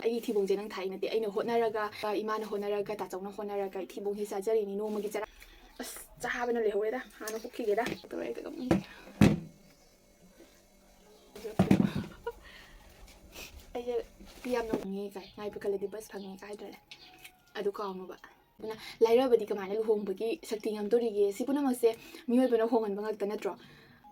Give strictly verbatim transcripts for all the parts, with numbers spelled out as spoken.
ꯑꯩꯒꯤ ꯊꯤꯕꯣꯡꯁꯦ ꯅꯪ ꯊꯥꯏ ꯅꯠꯇꯦ, ꯑꯩꯅ ꯍꯣꯠꯅꯔꯒ, ꯏꯃꯥꯅ ꯍꯣꯠꯅꯔꯒ, ꯇꯥꯆꯧꯅ ꯍꯣꯠꯅꯔꯒ ꯑꯩ ꯊꯤꯕꯣꯡꯁꯦ ꯆꯥꯖꯔꯤꯅꯤ ꯅꯣꯡꯃꯒꯤ ꯆꯔꯥ꯫ ꯑꯁ, ꯆꯥꯕꯅ ꯂꯩꯍꯧꯔꯦꯗ, ꯍꯥꯟꯅ ꯍꯨꯛꯈꯤꯒꯦꯗ꯫ ꯇꯧꯔꯦ, ꯑꯗꯨꯒ ꯑꯃꯨꯛ ꯑꯩꯁꯦ ꯌꯥꯝ ꯅꯣꯛꯅꯤꯡꯉꯦ ꯀꯥꯏ, ꯉꯥꯏꯕ ꯀꯜꯂꯗꯤ ꯕꯁ ꯐꯪꯉꯦ ꯀꯥꯏ ꯍꯥꯏꯗ꯭ꯔꯅꯦ? ꯑꯗꯨ ꯀꯥꯎꯅꯣꯕ꯫ ꯑꯗꯨꯅ ꯂꯥꯏꯔꯕꯗꯤ ꯀꯃꯥꯏꯅ ꯂꯨꯍꯣꯡꯕꯒꯤ ꯁꯛꯇꯤ ꯉꯝꯗꯣꯔꯤꯒꯦ? ꯁꯤ ꯄꯨꯝꯅꯃꯛꯁꯦ ꯃꯤꯑꯣꯏꯕꯅ ꯍꯣꯡꯍꯟꯕ ꯉꯥꯛꯇ ꯅꯠꯇ꯭ꯔꯣ?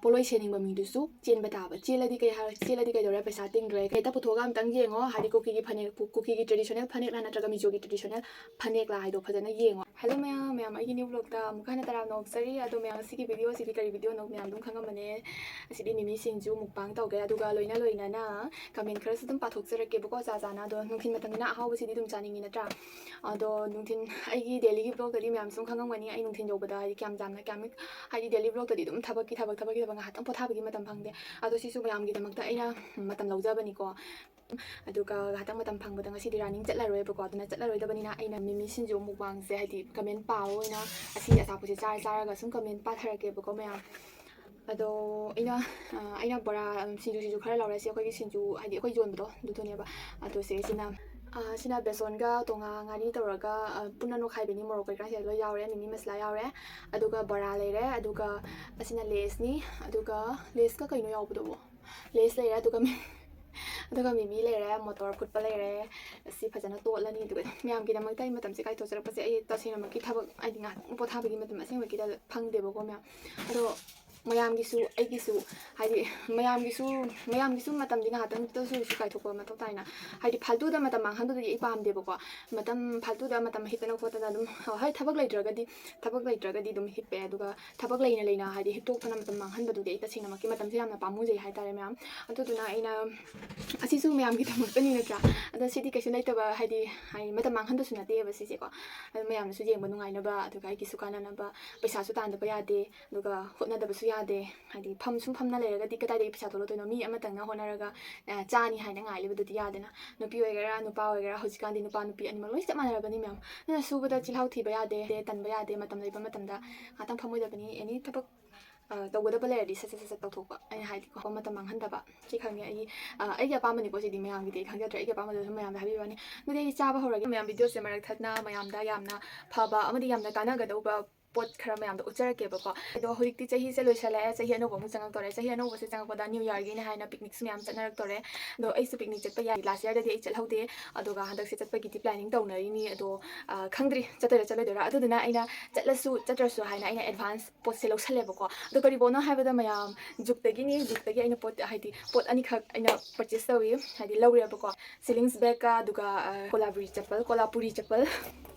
ꯄꯣꯠꯂꯣꯏ ꯁꯦꯠꯅꯤꯡꯕ ꯃꯤꯗꯨꯁꯨ ꯆꯦꯟꯕ ꯇꯥꯕ꯫ ꯆꯦꯜꯂꯗꯤ ꯀꯩ ꯍꯥꯏ-, ꯆꯦꯜꯂꯗꯤ ꯀꯩꯗꯧꯔꯦ? ꯄꯩꯁꯥ ꯇꯤꯡꯗ꯭ꯔꯦ꯫ ꯍꯦꯛꯇ ꯄꯨꯊꯣꯛꯑꯒ ꯑꯝꯇꯪ ꯌꯦꯡꯉꯣ꯫ ꯍꯥꯏꯗꯤ ꯀꯨꯀꯤꯒꯤ ꯐꯅꯦꯛ, ꯀꯨ-, ꯀꯨꯀꯤꯒꯤ traditional ꯐꯅꯦꯛꯂꯥ ꯅꯠꯇ꯭ꯔꯒ ꯃꯤꯖꯣꯒꯤ traditional ꯐꯅꯦꯛꯂꯥ ꯍꯥꯏꯗꯣ ꯐꯖꯅ ꯌꯦꯡꯉꯣ꯫ Hello ꯃꯌꯥꯝ, ꯃꯌꯥꯝ ꯑꯩꯒꯤ new vlogꯇ ꯑꯃꯨꯛ ꯍꯟꯅ ꯇꯔꯥꯝꯅ ꯑꯣꯛꯆꯔꯤ꯫ ꯑꯗꯣ ꯃꯌꯥꯝ, ꯉꯁꯤꯒꯤ videoꯁꯤꯗꯤ ꯀꯔꯤ videoꯅꯣ ꯃꯌꯥꯝ ꯑꯗꯨꯝ ꯈꯪꯉꯝꯃꯅꯦ꯫ ꯑꯁꯤꯗꯤ ꯃꯤꯃꯤ ꯁꯤꯡꯖꯨ mukbang ꯇꯧꯒꯦ꯫ ꯑꯗꯨꯒ ꯂꯣꯏꯅ ꯂꯣꯏꯅꯅ comment ꯈꯔꯁꯨ ꯑꯗꯨꯝ ꯄꯥꯊꯣꯛꯆꯔꯛꯀꯦꯕꯀꯣ, ꯆꯥ ꯆꯥꯅ꯫ ꯑꯗꯣ ꯅꯨꯡꯊꯤꯜ ꯃꯇꯝꯅꯤꯅ ꯑꯍꯥꯎꯕꯁꯤꯗꯤ ꯑꯗꯨꯝ ꯆꯥꯅꯤꯡꯉꯤ ꯅꯠꯇ꯭ꯔꯥ? ꯑꯗꯣ ꯅꯨꯡꯊꯤꯜ ꯑꯩꯒꯤ dailyꯒꯤ vlogꯇꯗꯤ ꯃꯌꯥꯝ ꯁꯨꯝ ꯈꯪꯉꯝꯒꯅꯤ, ꯑꯩ ꯅꯨꯡꯊꯤꯜ ꯌꯧꯕꯗ ꯍꯥꯏꯗꯤ ꯀꯌꯥꯝ ꯌꯥꯝꯅ, ꯀꯌꯥꯝ, ꯍꯥꯏꯗꯤ daily vlogꯇꯗꯤ ꯑꯗꯨꯝ ꯊꯕꯛꯀꯤ ꯊꯕꯛ, ꯊꯕꯛꯀꯤ ꯊꯕꯛ, ꯉꯥꯏꯍꯥꯛꯇꯪ ꯄꯣꯊꯥꯕꯒꯤ ꯃꯇꯝ ꯐꯪꯗꯦ꯫ ꯑꯗꯣ ꯁꯤꯁꯨ ꯃꯌꯥꯝꯒꯤꯗꯃꯛꯇ ꯑꯩꯅ ꯃꯇꯝ ꯂꯧꯖꯕꯅꯤꯀꯣ꯫ ꯑꯗꯨꯒ ꯉꯥꯏꯍꯥꯛꯇꯪ ꯃꯇꯝ ꯐꯪꯕꯗ ꯉꯁꯤꯗꯤ running ꯆꯠꯂꯔꯣꯏꯕꯀꯣ, ꯑꯗꯨꯅ ꯆꯠꯂꯔꯣꯏꯗꯕꯅꯤꯅ ꯑꯩꯅ ꯃꯤꯃꯤ ꯁꯤꯡꯖꯨ mukbangꯁꯦ ꯍꯥꯏꯗꯤ comment ꯄꯥꯕ ꯑꯣꯏꯅ ꯑꯁꯤ ꯑꯆꯥꯄꯣꯠꯁꯦ ꯆꯥꯔ ꯆꯥꯔꯒ ꯁꯨꯝ comment ꯄꯥꯊꯔꯛꯀꯦꯕꯀꯣ ꯃꯌꯥꯝ꯫ ꯑꯗꯣ ꯑꯩꯅ, ꯑ, ꯑꯩꯅ ꯕꯣꯔꯥ, ꯎꯝ, ꯁꯤꯡꯖꯨ, ꯁꯤꯡꯖꯨ ꯈꯔ ꯂꯧꯔꯦ꯫ ꯁꯤ ꯑꯩꯈꯣꯏꯒꯤ ꯁꯤꯡꯖꯨ, ꯍꯥꯏꯗꯤ ꯑꯩꯈꯣꯏ ꯌꯣꯟꯕꯗꯣ ꯑꯗꯨꯗꯨꯅꯦꯕ꯫ ꯑꯗꯣ ꯁꯤꯒꯤꯁꯤꯅ, ꯑ, ꯁꯤꯅ ꯕꯦꯁꯣꯟꯒ ꯇꯣꯉꯥ ꯉꯥꯔꯤ ꯇꯧꯔꯒ, ꯑ, ꯄꯨꯟꯅ ꯅꯣꯏꯈꯥꯏꯕꯅꯤ, ꯃꯣꯔꯣꯛ ꯀꯩꯀꯥꯁꯦ ꯂꯣꯏ ꯌꯥꯎꯔꯦ, ꯃꯤꯃꯤ ꯃꯁꯂꯥ ꯌꯥꯎꯔꯦ꯫ ꯑꯗꯨꯒ ꯕꯣꯔꯥ ꯂꯩꯔꯦ, ꯑꯗꯨꯒ ꯑꯁꯤꯅ Laysꯅꯤ, ꯑꯗꯨꯒ Laysꯀ ꯀꯩꯅꯣ ꯌꯥꯎꯕꯗꯨꯕꯨ? Lays ꯂꯩꯔꯦ, ꯑꯗꯨꯒ ꯃꯤ-, ꯑꯗꯨꯒ ꯃꯤꯃꯤ ꯂꯩꯔꯦ, ꯃꯣꯇꯣꯔ ꯐꯨꯠꯄ ꯂꯩꯔꯦ꯫ ꯑꯁꯤ ꯐꯖꯅ ꯇꯣꯠꯂꯅꯤ꯫ ꯑꯗꯨꯒ ꯃꯌꯥꯝꯒꯤꯗꯃꯛꯇ ꯑꯩ ꯃꯇꯝꯁꯦ ꯀꯥꯏꯊꯣꯛꯆꯔꯛꯄꯁꯦ ꯑꯩ ꯇꯁꯦꯡꯅꯃꯛꯀꯤ ꯊꯕꯛ, ꯍꯥꯏꯗꯤ ꯉꯥꯏꯍꯥꯛꯇꯪ ꯄꯣꯊꯥꯕꯒꯤ ꯃꯇꯝ ꯑꯁꯦꯡꯕꯒꯤꯗ ꯐꯪꯗꯦꯕꯀꯣ ꯃꯌꯥꯝ꯫ ꯑꯗꯣ ꯃꯌꯥꯝꯒꯤꯁꯨ, ꯑꯩꯒꯤꯁꯨ, ꯍꯥꯏꯗꯤ ꯃꯌꯥꯝꯒꯤꯁꯨ, ꯃꯌꯥꯝꯒꯤꯁꯨ ꯃꯇꯝꯗꯤ ꯉꯥꯏꯍꯥꯛꯇꯪꯗꯁꯨ ꯑꯣꯏꯔꯁꯨ ꯀꯥꯏꯊꯣꯛꯄ ꯃꯊꯧ ꯇꯥꯏꯅ꯫ ꯍꯥꯏꯗꯤ ꯐꯥꯜꯇꯨꯗ ꯃꯇꯝ ꯃꯥꯡꯍꯟꯕꯗꯨꯗꯤ ꯑꯩ ꯄꯥꯝꯗꯦꯕꯀꯣ꯫ ꯃꯇꯝ ꯐꯥꯜꯇꯨꯗ ꯃꯇꯝ ꯍꯤꯞꯇꯅ ꯈꯣꯠꯇꯅ ꯑꯗꯨꯝ, ꯍꯣꯏ, ꯊꯕꯛ ꯂꯩꯇ꯭ꯔꯒꯗꯤ, ꯊꯕꯛ ꯂꯩꯇ꯭ꯔꯒꯗꯤ ꯑꯗꯨꯝ ꯍꯤꯞꯄꯦ꯫ ꯑꯗꯨꯒ ꯊꯕꯛ ꯂꯩꯅ ꯂꯩꯅ ꯍꯥꯏꯗꯤ ꯍꯤꯞꯇꯣꯛꯇꯅ ꯃꯇꯝ ꯃꯥꯡꯍꯟꯕꯗꯨꯗꯤ ꯑꯩ ꯇꯁꯦꯡꯅꯃꯛꯀꯤ ꯃꯇꯝꯁꯦ ꯌꯥꯝꯅ ꯄꯥꯝꯃꯨꯖꯩ ꯍꯥꯏꯇꯥꯔꯦ ꯃꯌꯥꯝ꯫ ꯑꯗꯨꯗꯨꯅ ꯑꯩꯅ, ꯑꯁꯤꯁꯨ ꯃꯌꯥꯝꯒꯤꯗꯃꯛꯇꯅꯤ ꯅꯠꯇ꯭ꯔꯥ? ꯑꯗꯣ ꯁꯤꯗꯤ ꯀꯩꯁꯨ ꯂꯩꯇꯕ, ꯍꯥꯏꯗꯤ, ꯍꯥꯏꯗꯤ ꯃꯇꯝ ꯃꯥꯡꯍꯟꯕꯁꯨ ꯅꯠꯇꯦꯕ ꯁꯤꯁꯦꯀꯣ꯫ ꯑꯗꯨ ꯃꯌꯥꯝꯅꯁꯨ ꯌꯦꯡꯕ ꯅꯨꯡꯉꯥꯏꯅꯕ, ꯑꯗꯨꯒ ꯑꯩꯒꯤꯁꯨ ꯀꯥꯟꯅꯅꯕ, ꯄꯩꯁꯥꯁꯨ ꯇꯥꯟꯗꯕ ꯌꯥꯗꯦ, ꯑꯗꯨꯒ ꯍꯣꯠꯅꯗꯕꯁꯨ ꯌꯥꯗꯦ꯫ ꯍꯥꯏꯗꯤ ꯐꯝ, ꯁꯨꯝ ꯐꯝꯅ ꯂꯩꯔꯒꯗꯤ ꯀꯗꯥꯏꯗꯒꯤ ꯄꯩꯁꯥ ꯊꯣꯛꯂꯛꯇꯣꯏꯅꯣ? ꯃꯤ ꯑꯃꯇꯪꯅ ꯍꯣꯠꯅꯔꯒ, ꯑ, ꯆꯥꯅꯤ ꯍꯥꯏꯅ ꯉꯥꯏ ꯂꯩꯕꯗꯨꯗꯤ ꯌꯥꯗꯦꯅ꯫ ꯅꯨꯄꯤ ꯑꯣꯏꯒꯦꯔꯥ, ꯅꯨꯄꯥ ꯑꯣꯏꯒꯦꯔꯥ, ꯍꯧꯖꯤꯛꯀꯥꯟꯗꯤ ꯅꯨꯄꯥ ꯅꯨꯄꯤ ꯑꯅꯤꯃꯛ ꯂꯣꯏ ꯆꯞ ꯃꯥꯟꯅꯔꯕꯅꯤ ꯃꯌꯥꯝ꯫ ꯑꯗꯨꯅ ꯁꯨꯕꯗ ꯆꯤꯜꯍꯥꯎ ꯊꯤꯕ ꯌꯥꯗꯦ, ꯇꯟꯕ ꯌꯥꯗꯦ, ꯃꯇꯝ ꯂꯩꯕ ꯃꯇꯝꯗ ꯉꯥꯛꯇꯪ ꯐꯝꯃꯣꯏꯗꯕꯅꯤ꯫ Any ꯊꯕꯛ ꯑ, ꯇꯧꯒꯗꯕ ꯂꯩꯔꯗꯤ ꯁꯠ ꯁꯠ ꯁꯠ ꯁꯠ ꯇꯧꯊꯣꯛꯄ꯫ ꯑꯩꯅ ꯍꯥꯏꯗꯤꯀꯣ, ꯃꯇꯝ ꯃꯥꯡꯍꯟꯗꯕ꯫ ꯁꯤ ꯈꯪꯉꯦ ꯑꯩ, ꯑ, ꯑꯩꯒꯤ ꯑꯄꯥꯝꯕꯅꯤꯀꯣ, ꯁꯤꯗꯤ ꯃꯌꯥꯝꯒꯤꯗꯤ ꯑꯩ ꯈꯪꯖꯗ꯭ꯔꯦ꯫ ꯑꯩꯒꯤ ꯑꯄꯥꯝꯕꯗꯣ ꯁꯨꯝ ꯃꯌꯥꯝꯗ ꯍꯥꯏꯕꯤꯕ ꯋꯥꯅꯤ꯫ ꯑꯗꯨꯗꯤ ꯑꯩ ꯆꯥꯕ ꯍꯧꯔꯒꯦ꯫ ꯃꯌꯥꯝ videoꯁꯦ ꯃꯔꯛ ꯊꯠꯅ ꯃꯌꯥꯝꯗ ꯌꯥꯝꯅ ꯐꯕ ꯑꯃꯗꯤ ꯌꯥꯝꯅ ꯀꯥꯟꯅꯒꯗꯧꯕ ꯄꯣꯠ ꯈꯔ ꯃꯌꯥꯝꯗꯣ ꯎꯠꯆꯔꯛꯀꯦꯕꯀꯣ꯫ ꯑꯗꯣ ꯍꯧꯖꯤꯛꯇꯤ ꯆꯍꯤꯁꯦ ꯂꯣꯏꯁꯜꯂꯛꯑꯦ, ꯆꯍꯤ ꯑꯅꯧꯕ ꯑꯃꯨꯛ ꯆꯪꯉꯛꯇꯣꯔꯦ꯫ ꯆꯍꯤ ꯑꯅꯧꯕꯁꯦ ꯆꯪꯉꯛꯄꯗ New Yearꯒꯤꯅꯦ ꯍꯥꯏꯅ picnicꯁꯨ ꯃꯌꯥꯝ ꯆꯠꯅꯔꯛꯇꯣꯔꯦ꯫ ꯑꯗꯣ ꯑꯩꯁꯨ picnic ꯆꯠꯄ ꯌꯥꯏ꯫ Last yearꯗꯗꯤ ꯑꯩ ꯆꯠꯍꯧꯗꯦ, ꯑꯗꯨꯒ ꯍꯟꯗꯛꯁꯦ ꯆꯠꯄꯒꯤꯗꯤ planning ꯇꯧꯅꯔꯤꯅꯤ꯫ ꯑꯗꯣ, ꯑ, ꯈꯪꯗ꯭ꯔꯤ ꯆꯠꯇꯣꯏꯔꯥ ꯆꯠꯂꯣꯏꯗꯣꯏꯔꯥ꯫ ꯑꯗꯨꯗꯨꯅ ꯑꯩꯅ ꯆꯠꯂꯁꯨ ꯆꯠꯇ꯭ꯔꯁꯨ ꯍꯥꯏꯅ ꯑꯩꯅ advance ꯄꯣꯠꯁꯦ ꯂꯧꯁꯜꯂꯦꯕꯀꯣ꯫ ꯑꯗꯣ ꯀꯔꯤ ꯄꯣꯠꯅꯣ ꯍꯥꯏꯕꯗ ꯃꯌꯥꯝ, Jukeꯇꯒꯤꯅꯤ꯫ Jukeꯇꯒꯤ ꯑꯩꯅ ꯄꯣꯠ, ꯍꯥꯏꯗꯤ ꯄꯣꯠ ꯑꯅꯤꯈꯛ ꯑꯩꯅ purchase ꯇꯧꯏ, ꯍꯥꯏꯗꯤ ꯂꯧꯔꯦꯕꯀꯣ꯫ Ceilings bagꯀ ꯑꯗꯨꯒ, ꯑ, ꯀꯣꯂꯥꯄꯨꯔꯤ ꯆꯄꯜ, ꯀꯣꯂꯥꯄꯨꯔꯤ ꯆꯄꯜ꯫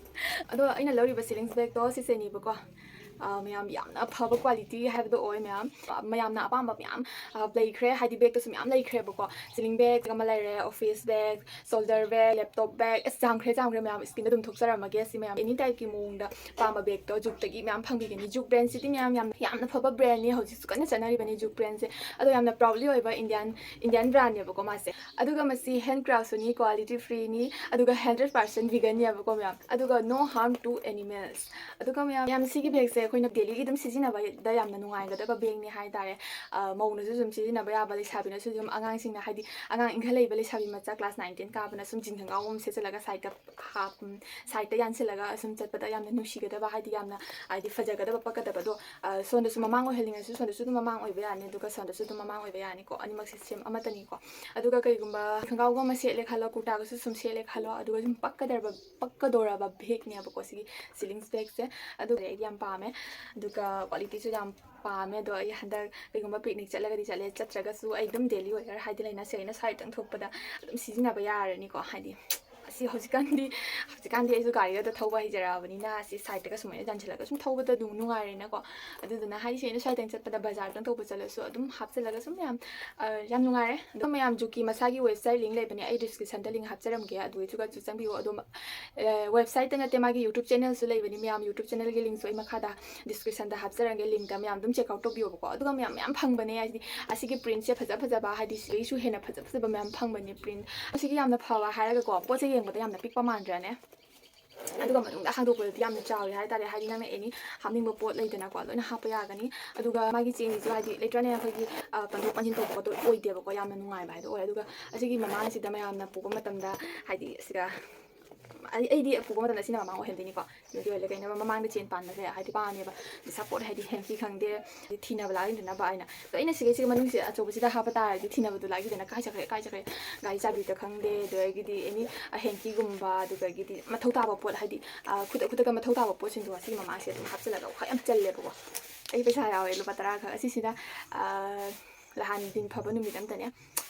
ꯑꯗꯣ ꯑꯩꯅ ꯂꯧꯔꯤꯕ ceilings bagꯇꯣ ꯁꯤꯁꯦꯅꯦꯕꯀꯣ꯫ ꯑ, ꯃꯌꯥꯝ ꯌꯥꯝꯅ ꯐꯕ quality ꯍꯥꯏꯕꯗꯣ ꯑꯣꯏ ꯃꯌꯥꯝ꯫ ꯑ, ꯃꯌꯥꯝꯅ ꯑꯄꯥꯝꯕ ꯃꯌꯥꯝ, ꯑ, ꯂꯩꯈ꯭ꯔꯦ, ꯍꯥꯏꯗꯤ bagꯇꯁꯨ ꯃꯌꯥꯝ ꯂꯩꯈ꯭ꯔꯦꯕꯀꯣ꯫ Ceiling bag ꯑꯃ ꯂꯩꯔꯦ, office bag, shoulder bag, laptop bag, ꯑꯁ, ꯌꯥꯝꯈ꯭ꯔꯦ, ꯌꯥꯝꯈ꯭ꯔꯦ ꯃꯌꯥꯝ, screenꯗ ꯑꯗꯨꯝ ꯊꯣꯛꯆꯔꯝꯃꯒꯦ꯫ ꯁꯤ ꯃꯌꯥꯝ any typeꯀꯤ ꯃꯑꯣꯡꯗ ꯄꯥꯝꯕ bagꯇꯣ Jukeꯇꯒꯤ ꯃꯌꯥꯝ ꯐꯪꯕꯤꯒꯅꯤ꯫ Juke brandꯁꯤꯗꯤ ꯃꯌꯥꯝ ꯌꯥꯝ, ꯌꯥꯝꯅ ꯐꯕ brandꯅꯤ, ꯍꯧꯖꯤꯛꯁꯨ ꯀꯟꯅ ꯆꯠꯅꯔꯤꯕꯅꯤ Juke brandꯁꯦ꯫ ꯑꯗꯣ ꯌꯥꯝꯅ proudly ꯑꯣꯏꯕ Indian, Indian brandꯅꯦꯕꯀꯣ ꯃꯥꯁꯦ꯫ ꯑꯗꯨꯒ ꯃꯁꯤ handcraftꯁꯨꯅꯤ, quality freeꯅꯤ, ꯑꯗꯨꯒ hundred percent veganꯅꯦꯕꯀꯣ ꯃꯌꯥꯝ꯫ ꯑꯗꯨꯒ no harm to animals꯫ ꯑꯗꯨꯒ ꯃꯌꯥꯝ, ꯃꯌꯥꯝ ꯁꯤꯒꯤ bagꯁꯦ ꯑꯩꯈꯣꯏꯅ dailyꯒꯤ ꯑꯗꯨꯝ ꯁꯤꯖꯤꯟꯅꯕꯗ ꯌꯥꯝꯅ ꯅꯨꯡꯉꯥꯏꯒꯗꯕ bagꯅꯤ ꯍꯥꯏꯇꯥꯔꯦ꯫ ꯑ, ꯃꯧꯅꯁꯨ ꯑꯗꯨꯝ ꯁꯤꯖꯤꯟꯅꯕ ꯌꯥꯕ, ꯂꯩꯁꯥꯕꯤꯅꯁꯨ ꯑꯗꯨꯝ, ꯑꯉꯥꯡꯁꯤꯡꯅ, ꯍꯥꯏꯗꯤ ꯑꯉꯥꯡ ꯏꯟꯈꯠꯂꯛꯏꯕ ꯂꯩꯁꯥꯕꯤ ꯃꯆꯥ class nine ten ꯀꯥꯕꯅ ꯁꯨꯝ jean ꯈꯣꯡꯒ꯭ꯔꯥꯎꯒꯨꯝꯕ ꯁꯦꯠꯆꯜꯂꯒ sideꯇ ꯍꯥꯞ-, ꯎꯝ, sideꯇ ꯌꯥꯟꯁꯤꯜꯂꯒ ꯁꯨꯝ ꯆꯠꯄꯗ ꯌꯥꯝꯅ ꯅꯨꯡꯁꯤꯒꯗꯕ, ꯍꯥꯏꯗꯤ ꯌꯥꯝꯅ, ꯍꯥꯏꯗꯤ ꯐꯖꯒꯗꯕ, ꯄꯛꯀꯗꯕꯗꯣ, ꯑ, ꯁꯣꯝꯗꯁꯨ ꯃꯃꯥꯡ ꯑꯣꯏꯍꯜꯂꯤꯉꯩꯁꯨ ꯁꯣꯝꯗꯁꯨ ꯑꯗꯨꯝ ꯃꯃꯥꯡ ꯑꯣꯏꯕ ꯌꯥꯅꯤ, ꯑꯗꯨꯒ ꯁꯣꯝꯗꯁꯨ ꯑꯗꯨꯝ ꯃꯃꯥꯡ ꯑꯣꯏꯕ ꯌꯥꯅꯤꯀꯣ꯫ ꯑꯅꯤꯃꯛꯁꯦ same ꯑꯃꯠꯇꯅꯤꯀꯣ꯫ ꯑꯗꯨꯒ ꯀꯩꯒꯨꯝꯕ ꯈꯣꯡꯒ꯭ꯔꯥꯎꯒꯨꯝꯕ ꯁꯦꯠꯂꯦ ꯈꯜꯂꯣ, ꯀꯨꯔꯇꯥꯒꯁꯨ ꯁꯨꯝ ꯁꯦꯠꯂꯦ ꯈꯜꯂꯣ, ꯑꯗꯨꯒ ꯁꯨꯝ ꯄꯛꯀꯗꯧꯔꯕ, ꯄꯛꯀꯗꯧꯔꯕ bagꯅꯦꯕꯀꯣ ꯁꯤꯒꯤ ceilings bagꯁꯦ꯫ ꯑꯗꯨꯒ ꯑꯩꯗꯤ ꯌꯥꯝ ꯄꯥꯝꯃꯦ, ꯑꯗꯨꯒ qualityꯁꯨ ꯌꯥꯝ ꯄꯥꯝꯃꯦ꯫ ꯑꯗꯣ ꯑꯩ ꯍꯟꯗꯛ ꯀꯩꯒꯨꯝꯕ picnic ꯆꯠꯂꯒꯗꯤ ꯆꯠꯂꯦ, ꯆꯠꯇ꯭ꯔꯒꯁꯨ ꯑꯩ ꯑꯗꯨꯝ daily wear ꯍꯥꯏꯗꯤ ꯂꯩꯅ ꯁꯦ ꯑꯩꯅ sideꯇꯪ ꯊꯣꯛꯄꯗ ꯑꯗꯨꯝ ꯁꯤꯖꯤꯟꯅꯕ ꯌꯥꯔꯅꯤꯀꯣ꯫ ꯍꯥꯏꯗꯤ ꯑꯁꯤ ꯍꯧꯖꯤꯛꯀꯥꯟꯗꯤ, ꯍꯧꯖꯤꯛꯀꯥꯟꯗꯤ ꯑꯩꯁꯨ ꯒꯥꯔꯤꯒ ꯊꯧꯕ ꯍꯩꯖꯔꯛꯑꯕꯅꯤꯅ ꯑꯁꯤ sideꯇꯒ ꯁꯨꯃꯥꯏꯅ ꯌꯥꯟꯁꯤꯜꯂꯒ ꯁꯨꯝ ꯊꯧꯕꯗ ꯑꯗꯨꯝ ꯅꯨꯡꯉꯥꯏꯔꯦꯅꯀꯣ꯫ ꯑꯗꯨꯗꯨꯅ ꯍꯥꯏꯗꯤ ꯁꯤ ꯑꯩꯅ sideꯇꯪ ꯆꯠꯄꯗ ꯕꯖꯥꯔꯗꯪ ꯊꯧꯕ ꯆꯠꯂꯁꯨ ꯑꯗꯨꯝ ꯍꯥꯞꯆꯤꯜꯂꯒ ꯁꯨꯝ ꯃꯌꯥꯝ, ꯑ, ꯌꯥꯝ ꯅꯨꯡꯉꯥꯏꯔꯦ꯫ ꯑꯗꯣ ꯃꯌꯥꯝ Jukeꯀꯤ ꯃꯁꯥꯒꯤ website link ꯂꯩꯕꯅꯦ, ꯑꯩ descriptionꯗ link ꯍꯥꯞꯆꯔꯝꯒꯦ, ꯑꯗꯨꯒꯤꯗꯨꯒꯁꯨ ꯆꯪꯕꯤꯌꯣ꯫ ꯑꯗꯣ, ꯑ, websiteꯇ ꯅꯠꯇꯦ, ꯃꯥꯒꯤ YouTube channelꯁꯨ ꯂꯩꯕꯅꯤ ꯃꯌꯥꯝ, YouTube channelꯒꯤ linkꯁꯨ ꯑꯩ ꯃꯈꯥꯗ descriptionꯗ ꯍꯥꯞꯆꯔꯝꯒꯦ, linkꯇ ꯃꯌꯥꯝ ꯑꯗꯨꯝ check out ꯇꯧꯕꯤꯌꯣꯕꯀꯣ꯫ ꯑꯗꯨꯒ ꯃꯌꯥꯝ, ꯃꯌꯥꯝ ꯐꯪꯕꯅꯦ, ꯍꯥꯏꯗꯤ ꯑꯁꯤꯒꯤ printꯁꯦ ꯐꯖ ꯐꯖꯕ, ꯍꯥꯏꯗꯤ ꯁꯤꯗꯩꯁꯨ ꯍꯦꯟꯅ ꯐꯖ ꯐꯖꯕ ꯃꯌꯥꯝ ꯐꯪꯕꯅꯦ print꯫ ꯑꯁꯤꯒꯤ ꯌꯥꯝꯅ ꯐꯕ ꯍꯥꯏꯔꯒꯀꯣ, ꯄꯣꯠꯁꯦ ꯌꯦꯡꯕꯗ ꯌꯥꯝꯅ ꯄꯤꯛꯄ ꯃꯥꯟꯗ꯭ꯔꯅꯦ? ꯑꯗꯨꯒ ꯃꯅꯨꯡꯗ ꯍꯥꯡꯗꯣꯛꯄꯗꯗꯤ ꯌꯥꯝꯅ ꯆꯥꯎꯋꯤ ꯍꯥꯏꯇꯥꯔꯦ꯫ ꯍꯥꯏꯗꯤ ꯅꯪꯅ ꯑꯦꯅꯤ ꯍꯥꯞꯅꯤꯡꯕ ꯄꯣꯠ ꯂꯩꯗꯅꯀꯣ, ꯂꯣꯏꯅ ꯍꯥꯞꯄ ꯌꯥꯒꯅꯤ꯫ ꯑꯗꯨꯒ ꯃꯥꯒꯤ ꯆꯦꯟꯁꯤꯁꯨ ꯍꯥꯏꯗꯤ ꯂꯩꯇ꯭ꯔꯅꯦ, ꯑꯩꯈꯣꯏꯒꯤ ꯑ, ꯄꯟꯊꯣꯛ ꯄꯟꯁꯤꯟ ꯇꯧꯕ ꯈꯣꯠꯇꯣ ꯑꯣꯏꯗꯦꯕꯀꯣ, ꯌꯥꯝꯅ ꯅꯨꯡꯉꯥꯏꯕ ꯍꯥꯏꯗꯣ ꯑꯣꯏ꯫ ꯑꯗꯨꯒ ꯑꯁꯤꯒꯤ ꯃꯃꯥꯡꯁꯤꯗ ꯃꯌꯥꯝꯅ ꯄꯨꯕ ꯃꯇꯝꯗ ꯍꯥꯏꯗꯤ ꯁꯤꯗ ꯑꯩ- ꯑꯩꯗꯤ ꯄꯨꯕ ꯃꯇꯝꯗ ꯁꯤꯅ ꯃꯃꯥꯡ ꯑꯣꯏꯍꯟꯗꯣꯏꯅꯤꯀꯣ꯫ ꯑꯗꯨꯗꯤ ꯑꯣꯏꯔꯦ ꯀꯩꯅꯣ, ꯃꯃꯥꯡꯗ ꯆꯦꯟ ꯄꯥꯟꯕꯁꯦ ꯍꯥꯏꯗꯤ ꯄꯥꯝꯃꯦꯕ꯫ ꯁꯞꯄꯣꯔꯠ ꯍꯥꯏꯗꯤ ꯍꯦꯟꯀꯤ ꯈꯪꯗꯦ, ꯍꯥꯏꯗꯤ ꯊꯤꯅꯕ ꯂꯥꯛꯅꯗꯅꯕ ꯍꯥꯏꯅ꯫ ꯑꯗꯣ ꯑꯩꯅ ꯁꯤꯒꯩꯁꯤꯒ ꯃꯅꯨꯡꯁꯦ ꯑꯆꯧꯕꯁꯤꯗ ꯍꯥꯞꯄ ꯇꯥꯔꯗꯤ ꯊꯤꯅꯕꯗꯣ ꯂꯥꯛꯏꯗꯅ, ꯀꯥꯏ ꯆꯠꯈ꯭ꯔꯦ, ꯀꯥꯏ ꯆꯠꯈ꯭ꯔꯦ, ꯒꯥꯔꯤ ꯆꯥꯕꯤꯗ ꯈꯪꯗꯦ, ꯑꯗꯨꯗꯒꯤꯗꯤ ꯑꯦꯅꯤ ꯍꯦꯟꯀꯤꯒꯨꯝꯕ, ꯑꯗꯨꯗꯒꯤꯗꯤ ꯃꯊꯧ ꯇꯥꯕ ꯄꯣꯠ, ꯍꯥꯏꯗꯤ ꯑ, ꯈꯨꯗꯛ ꯈꯨꯗꯛꯇ ꯃꯊꯧ ꯇꯥꯕ ꯄꯣꯠꯁꯤꯡꯗꯣ ꯑꯁꯤꯒꯤ ꯃꯃꯥꯡꯁꯦ ꯑꯗꯨꯝ ꯍꯥꯞꯆꯤꯜꯂꯒ ꯈ꯭ꯋꯥꯏ ꯌꯥꯝ ꯆꯜꯂꯦꯕꯀꯣ꯫ ꯑꯩ ꯄꯩꯁꯥ ꯌꯥꯎꯋꯦ ꯂꯨꯄꯥ ꯇꯔꯥ ꯈꯛ꯫ ꯑꯁꯤꯁꯤꯅ ꯑ, ꯂꯍꯥꯟ ꯗꯤꯟ ꯐꯕ ꯅꯨꯃꯤꯠ ꯑꯝꯇꯅꯦ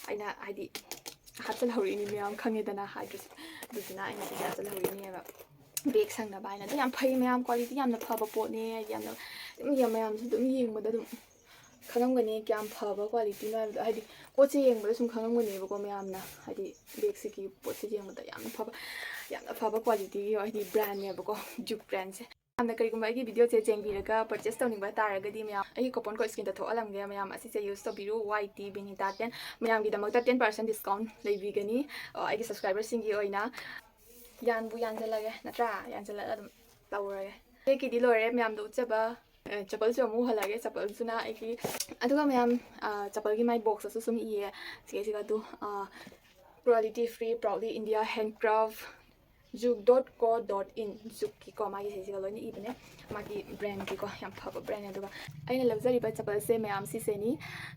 ꯑꯩꯅ ꯍꯥꯏꯗꯤ ꯍꯥꯞꯆꯤꯜꯍꯧꯔꯤꯅꯤ, ꯃꯌꯥꯝ ꯈꯪꯉꯦꯗꯅ ꯍꯥꯏꯗ꯭ꯔꯁꯨ꯫ ꯑꯗꯨꯗꯨꯅ ꯑꯩꯅ ꯁꯤꯗ ꯍꯥꯞꯆꯤꯜꯍꯧꯔꯤꯅꯦꯕ꯫ ꯕꯦꯒ ꯁꯪꯅꯕ ꯍꯥꯏꯅ꯫ ꯑꯗꯨ ꯌꯥꯝ ꯐꯩ ꯃꯌꯥꯝ, ꯀ꯭ꯋꯥꯂꯤꯇꯤ ꯌꯥꯝꯅ ꯐꯕ ꯄꯣꯠꯅꯦ꯫ ꯍꯥꯏꯗꯤ ꯌꯥꯝꯅ ꯑꯗꯨꯝ ꯌꯦꯡ- ꯃꯌꯥꯝꯁꯨ ꯑꯗꯨꯝ ꯌꯦꯡꯕꯗ ꯑꯗꯨꯝ ꯈꯪꯉꯝꯒꯅꯤ ꯀꯌꯥꯝ ꯐꯕ ꯀ꯭ꯋꯥꯂꯤꯇꯤꯅꯣ ꯍꯥꯏꯕꯗꯣ꯫ ꯍꯥꯏꯗꯤ ꯄꯣꯠꯁꯦ ꯌꯦꯡꯕꯗ ꯁꯨꯝ ꯈꯪꯉꯝꯒꯅꯦꯕꯀꯣ ꯃꯌꯥꯝꯅ꯫ ꯍꯥꯏꯗꯤ ꯕꯦꯒꯁꯤꯒꯤ ꯄꯣꯠꯁꯦ ꯌꯦꯡꯕꯗ ꯌꯥꯝꯅ ꯐꯕ, ꯌꯥꯝꯅ ꯐꯕ ꯀ꯭ꯋꯥꯂꯤꯇꯤꯒꯤ ꯍꯥꯏꯗꯤ ꯕ꯭ꯔꯥꯟꯅꯦꯕꯀꯣ, ꯖꯨꯛ ꯕ꯭ꯔꯥꯟꯁꯦ꯫ ꯃꯌꯥꯝꯅ ꯀꯔꯤꯒꯨꯝꯕ ꯑꯩꯒꯤ ꯚꯤꯗꯤꯑꯣꯁꯦ ꯆꯦꯟꯕꯤꯔꯒ ꯄꯔꯆꯦꯁ ꯇꯧꯅꯤꯡꯕ ꯇꯥꯔꯒꯗꯤ ꯃꯌꯥꯝ ꯑꯩꯒꯤ ꯀꯣꯄꯟ ꯀꯣꯗ ꯁ꯭ꯀ꯭ꯔꯤꯟꯗ ꯊꯣꯛꯍꯜꯂꯝꯒꯦ꯫ ꯃꯌꯥꯝ ꯑꯁꯤꯁꯦ ꯌꯨꯁ ꯇꯧꯕꯤꯔꯨ, ꯋꯥꯏ ꯇꯤ ꯕꯤꯅꯤꯇꯥ ꯇꯦꯟ꯫ ꯃꯌꯥꯝꯒꯤꯗꯃꯛꯇ ꯇꯦꯟ ꯄꯥꯔꯁꯦꯟ ꯗꯤꯁꯀꯥꯎꯟ ꯂꯩꯕꯤꯒꯅꯤ, ꯑ, ꯑꯩꯒꯤ ꯁꯕꯁꯀ꯭ꯔꯥꯏꯕꯔꯁꯤꯡꯒꯤ ꯑꯣꯏꯅ꯫ ꯌꯥꯟꯕꯨ ꯌꯥꯟꯁꯤꯜꯂꯒꯦ ꯅꯠꯇ꯭ꯔꯥ? ꯌꯥꯟꯁꯤꯜꯂꯒ ꯑꯗꯨꯝ ꯇꯧꯔꯒꯦ꯫ ꯕꯦꯒꯀꯤꯗꯤ ꯂꯣꯏꯔꯦ ꯃꯌꯥꯝꯗꯣ ꯎꯠꯆꯕ꯫ ꯑ, ꯆꯄꯜꯁꯨ ꯑꯃꯨꯛ ꯎꯍꯜꯂꯒꯦ꯫ ꯆꯄꯜꯁꯤꯅ ꯑꯩꯒꯤ, ꯑꯗꯨꯒ ꯃꯌꯥꯝ, ꯑ, ꯆꯄꯜꯒꯤ ꯃꯥꯏ ꯕꯣꯛꯁꯇꯁꯨ ꯁꯨꯝ ꯏꯌꯦ ꯁꯤꯒꯩꯁꯤꯒ ꯑꯗꯨ, ꯑ, cruelty free, proudly India, handcraft, juk dot co dot in, ꯖꯨꯛꯀꯤꯀꯣ, ꯃꯥꯒꯤ ꯁꯤꯁꯤꯒ ꯂꯣꯏꯅ ꯏꯕꯅꯦ꯫ ꯃꯥꯒꯤ ꯕ꯭ꯔꯦꯟꯒꯤꯀꯣ, ꯌꯥꯝ ꯐꯕ ꯕ꯭ꯔꯦꯟꯅꯦ꯫ ꯑꯗꯨꯒ ꯑꯩꯅ ꯂꯧꯖꯔꯤꯕ ꯆꯄꯜꯁꯦ ꯃꯌꯥꯝ ꯁꯤꯁꯦꯅꯤ꯫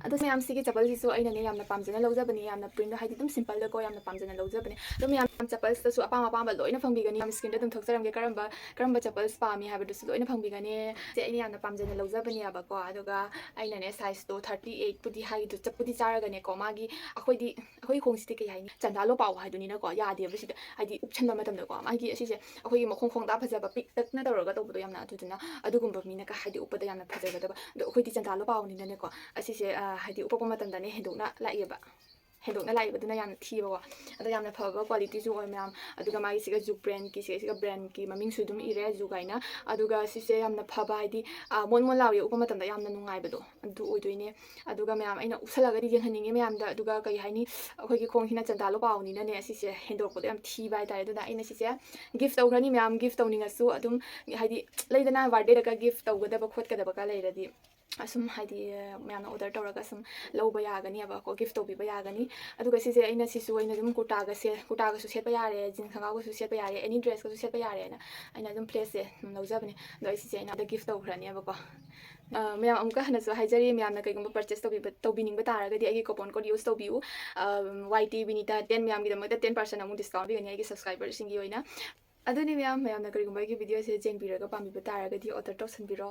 ꯑꯗꯣ ꯃꯌꯥꯝ ꯁꯤꯒꯤ ꯆꯄꯜꯁꯤꯁꯨ ꯑꯩꯅꯅꯦ ꯌꯥꯝꯅ ꯄꯥꯝꯖꯅ ꯂꯧꯖꯕꯅꯤ, ꯌꯥꯝꯅ ꯄ꯭ꯔꯤꯟꯗꯣ ꯍꯥꯏꯗꯤ ꯑꯗꯨꯝ ꯁꯤꯝꯄꯜꯗꯀꯣ ꯌꯥꯝꯅ ꯄꯥꯝꯖꯅ ꯂꯧꯖꯕꯅꯦ꯫ ꯑꯗꯣ ꯃꯌꯥꯝ ꯆꯄꯜꯁꯇꯁꯨ ꯑꯄꯥꯝ ꯑꯄꯥꯝꯕ ꯂꯣꯏꯅ ꯐꯪꯕꯤꯒꯅꯤ꯫ ꯃꯌꯥꯝ ꯁ꯭ꯀ꯭ꯔꯤꯟꯗ ꯑꯗꯨꯝ ꯊꯣꯛꯆꯔꯝꯒꯦ ꯀꯔꯝꯕ, ꯀꯔꯝꯕ ꯆꯄꯜꯁ ꯄꯥꯝꯃꯤ ꯍꯥꯏꯕꯗꯨꯁꯨ ꯂꯣꯏꯅ ꯐꯪꯕꯤꯒꯅꯤ꯫ ꯁꯦ ꯑꯩꯅ ꯌꯥꯝꯅ ꯄꯥꯝꯖꯅ ꯂꯧꯖꯕꯅꯦꯕꯀꯣ꯫ ꯑꯗꯨꯒ ꯑꯩꯅꯅꯦ ꯁꯥꯏꯖꯇꯣ ꯊꯥꯔꯇꯤ ꯑꯩꯠꯄꯨꯗꯤ ꯍꯥꯏꯒꯤꯗꯨ ꯆꯞꯄꯨꯗꯤ ꯆꯥꯔꯒꯅꯦꯀꯣ, ꯃꯥꯒꯤ ꯑꯩꯈꯣꯏꯗꯤ ꯑꯩꯈꯣꯏꯒꯤ ꯈꯣꯡꯁꯤꯗꯤ ꯀꯩ ꯍꯥꯏꯅꯤ, ꯆꯟꯗꯥꯂꯣ ꯄꯥꯎ ꯍꯥꯏꯗꯨꯅꯤꯅꯀꯣ, ꯌꯥꯗꯦꯕ ꯁꯤꯗ꯫ ꯍꯥꯏꯗꯤ ꯎꯞꯁꯟꯕ ꯃꯇꯝꯗꯀꯣ ꯃꯥꯒꯤ ꯑꯁꯤꯁꯦ ꯑꯩꯈꯣꯏꯒꯤ ꯃꯈꯣꯡ ꯈꯣꯡꯗꯥ ꯐꯖꯕ ꯄꯤꯛꯇꯛꯅ ꯇꯧꯔꯒ ꯇꯧꯕꯗꯣ ꯌꯥꯝꯅ, ꯑꯗꯨꯗꯨꯅ ꯑꯗꯨꯒꯨꯝꯕ ꯃꯤꯅ ꯀ-, ꯍꯥꯏꯗꯤ ꯎꯞꯄꯗ ꯌꯥꯝꯅ ꯐꯖꯒꯗꯕ꯫ ꯑꯗꯣ ꯑꯩꯈꯣꯏꯗꯤ ꯆꯟꯗꯥꯂꯣ ꯄꯥꯎꯅꯤꯅꯅꯦꯀꯣ, ꯑꯁꯤꯁꯦ, ꯑ, ꯍꯥꯏꯗꯤ ꯎꯞꯄꯛꯄ ꯃꯇꯝꯗꯅꯦ ꯍꯦꯟꯗꯣꯛꯅ ꯂꯥꯛꯑꯦꯕ꯫ ꯍꯦꯟꯗꯣꯛꯅ ꯂꯥꯛꯏꯕꯗꯨꯅ ꯌꯥꯝꯅ ꯊꯤꯕꯀꯣ꯫ ꯑꯗꯣ ꯌꯥꯝꯅ ꯐꯕ qualityꯁꯨ ꯑꯣꯏ ꯃꯌꯥꯝ꯫ ꯑꯗꯨꯒ ꯃꯥꯒꯤ ꯁꯤꯒ Zouk brandꯀꯤ, ꯁꯤꯒ, ꯁꯤꯒ brandꯀꯤ ꯃꯃꯤꯡꯁꯨ ꯑꯗꯨꯝ ꯏꯔꯦ, Zouk ꯍꯥꯏꯅ꯫ ꯑꯗꯨꯒ ꯁꯤꯁꯦ ꯌꯥꯝꯅ ꯐꯕ, ꯍꯥꯏꯗꯤ, ꯑ, ꯃꯣꯟ ꯃꯣꯟ ꯂꯥꯎꯋꯦ, ꯎꯞꯄ ꯃꯇꯝꯗ ꯌꯥꯝꯅ ꯅꯨꯡꯉꯥꯏꯕꯗꯣ ꯑꯗꯨ ꯑꯣꯏꯗꯣꯏꯅꯦ꯫ ꯑꯗꯨꯒ ꯃꯌꯥꯝ, ꯑꯩꯅ ꯎꯞꯁꯜꯂꯒꯗꯤ ꯌꯦꯡꯍꯟꯅꯤꯡꯉꯦ ꯃꯌꯥꯝꯗ꯫ ꯑꯗꯨꯒ ꯀꯩ ꯍꯥꯏꯅꯤ, ꯑꯩꯈꯣꯏꯒꯤ ꯈꯣꯡꯁꯤꯅ ꯆꯟꯗꯥꯂꯨ ꯄꯥꯎꯅꯤꯅꯅꯦ, ꯁꯤꯁꯦ ꯍꯦꯟꯗꯣꯔꯛꯄꯗꯣ ꯌꯥꯝ ꯊꯤꯕ ꯍꯥꯏꯇꯥꯔꯦ꯫ ꯑꯗꯨꯅ ꯑꯩꯅ ꯁꯤꯁꯦ gift ꯇꯧꯈ꯭ꯔꯅꯤ ꯃꯌꯥꯝ꯫ Gift ꯇꯧꯅꯤꯡꯉꯁꯨ ꯑꯗꯨꯝ, ꯍꯥꯏꯗꯤ, ꯂꯩꯗꯅ, birthdayꯗꯒ gift ꯇꯧꯒꯗꯕ ꯈꯣꯠꯀꯗꯕꯒ ꯂꯩꯔꯗꯤ, ꯑꯁꯨꯝ, ꯍꯥꯏꯗꯤ, ꯃꯌꯥꯝꯅ order ꯇꯧꯔꯒ ꯁꯨꯝ ꯂꯧꯕ ꯌꯥꯒꯅꯤꯕꯀꯣ, gift ꯇꯧꯕꯤꯕ ꯌꯥꯒꯅꯤ꯫ ꯑꯗꯨꯒ ꯁꯤꯁꯦ ꯑꯩꯅ, ꯁꯤꯁꯨ ꯑꯩꯅ ꯑꯗꯨꯝ ꯀꯨꯔꯇꯥꯒ ꯁꯦ-, ꯀꯨꯔꯇꯥꯒꯁꯨ ꯁꯦꯠꯄ ꯌꯥꯔꯦ, jeans ꯈꯪꯒꯥꯎꯒꯁꯨ ꯁꯦꯠꯄ ꯌꯥꯔꯦ, any dressꯀꯁꯨ ꯁꯦꯠꯄ ꯌꯥꯔꯦꯅ ꯑꯩꯅ ꯑꯗꯨꯝ placeꯁꯦ ꯑꯗꯨꯝ ꯂꯧꯖꯕꯅꯦ꯫ ꯑꯗꯣ ꯑꯩ ꯁꯤꯁꯦ ꯑꯩꯅ ꯑꯗ gift ꯇꯧꯈ꯭ꯔꯅꯦꯕꯀꯣ꯫ ꯑ, ꯃꯌꯥꯝ ꯑꯃꯨꯛꯀ ꯍꯟꯅꯁꯨ ꯍꯥꯏꯖꯔꯤ, ꯃꯌꯥꯝꯅ ꯀꯩꯒꯨꯝꯕ purchase ꯇꯧꯕꯤꯕ, ꯇꯧꯕꯤꯅꯤꯡꯕ ꯇꯥꯔꯒꯗꯤ ꯑꯩꯒꯤ coupon code use ꯇꯧꯕꯤꯌꯨ꯫ ꯑ, Y T Vinita ten ꯃꯌꯥꯝꯒꯤꯗꯃꯛꯇ ten percent ꯑꯃꯨꯛ discount ꯄꯤꯒꯅꯤ ꯑꯩꯒꯤ subscriberꯁꯤꯡꯒꯤ ꯑꯣꯏꯅ꯫ ꯑꯗꯨꯅꯤ ꯃꯌꯥꯝ, ꯃꯌꯥꯝꯅ ꯀꯔꯤꯒꯨꯝꯕ ꯑꯩꯒꯤ videoꯁꯦ ꯌꯦꯡꯕꯤꯔꯒ ꯄꯥꯝꯕꯤꯕ ꯇꯥꯔꯒꯗꯤ order ꯇꯧꯁꯟꯕꯤꯔꯣ꯫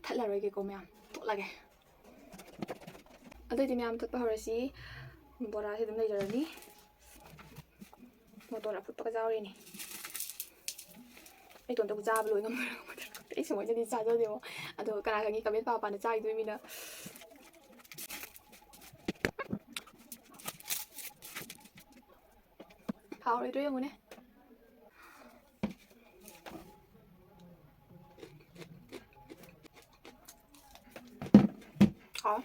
ꯊꯠꯂꯔꯣꯏꯒꯦꯀꯣ ꯃꯌꯥꯝ, ꯇꯣꯠꯂꯒꯦ꯫ ꯑꯗꯨꯑꯣꯏꯗꯤ ꯃꯌꯥꯝ ꯊꯣꯠꯄ ꯍꯧꯔꯁꯤ꯫ ꯕꯣꯔꯥꯁꯦ ꯑꯗꯨꯝ ꯂꯩꯖꯔꯅꯤ꯫ ꯃꯣꯇꯣꯔ ꯑꯐꯨꯠꯄꯒ ꯆꯥꯎꯔꯤꯅꯤ꯫ ꯑꯩ ꯏꯇꯣꯝꯇꯕꯨ ꯆꯥꯕ ꯂꯣꯏ ꯉꯝꯗꯣꯏꯔꯥ ꯉꯝꯃꯣꯏꯗꯣꯏꯔꯥ ꯈꯪꯗꯦ꯫ ꯑꯩ ꯁꯨꯃꯥꯏꯅꯗꯤ ꯆꯥꯖꯗꯦꯕꯣ꯫ ꯑꯗꯣ ꯀꯅꯥ ꯈꯪꯉꯤ, comment ꯄꯥ ꯄꯥꯅ ꯆꯥꯏꯗꯣꯏ ꯃꯤꯅ꯫ ꯍꯥꯎꯔꯣꯏꯗ꯭ꯔꯣ ꯌꯦꯡꯉꯨꯅꯦ꯫ ꯍꯥꯎ꯫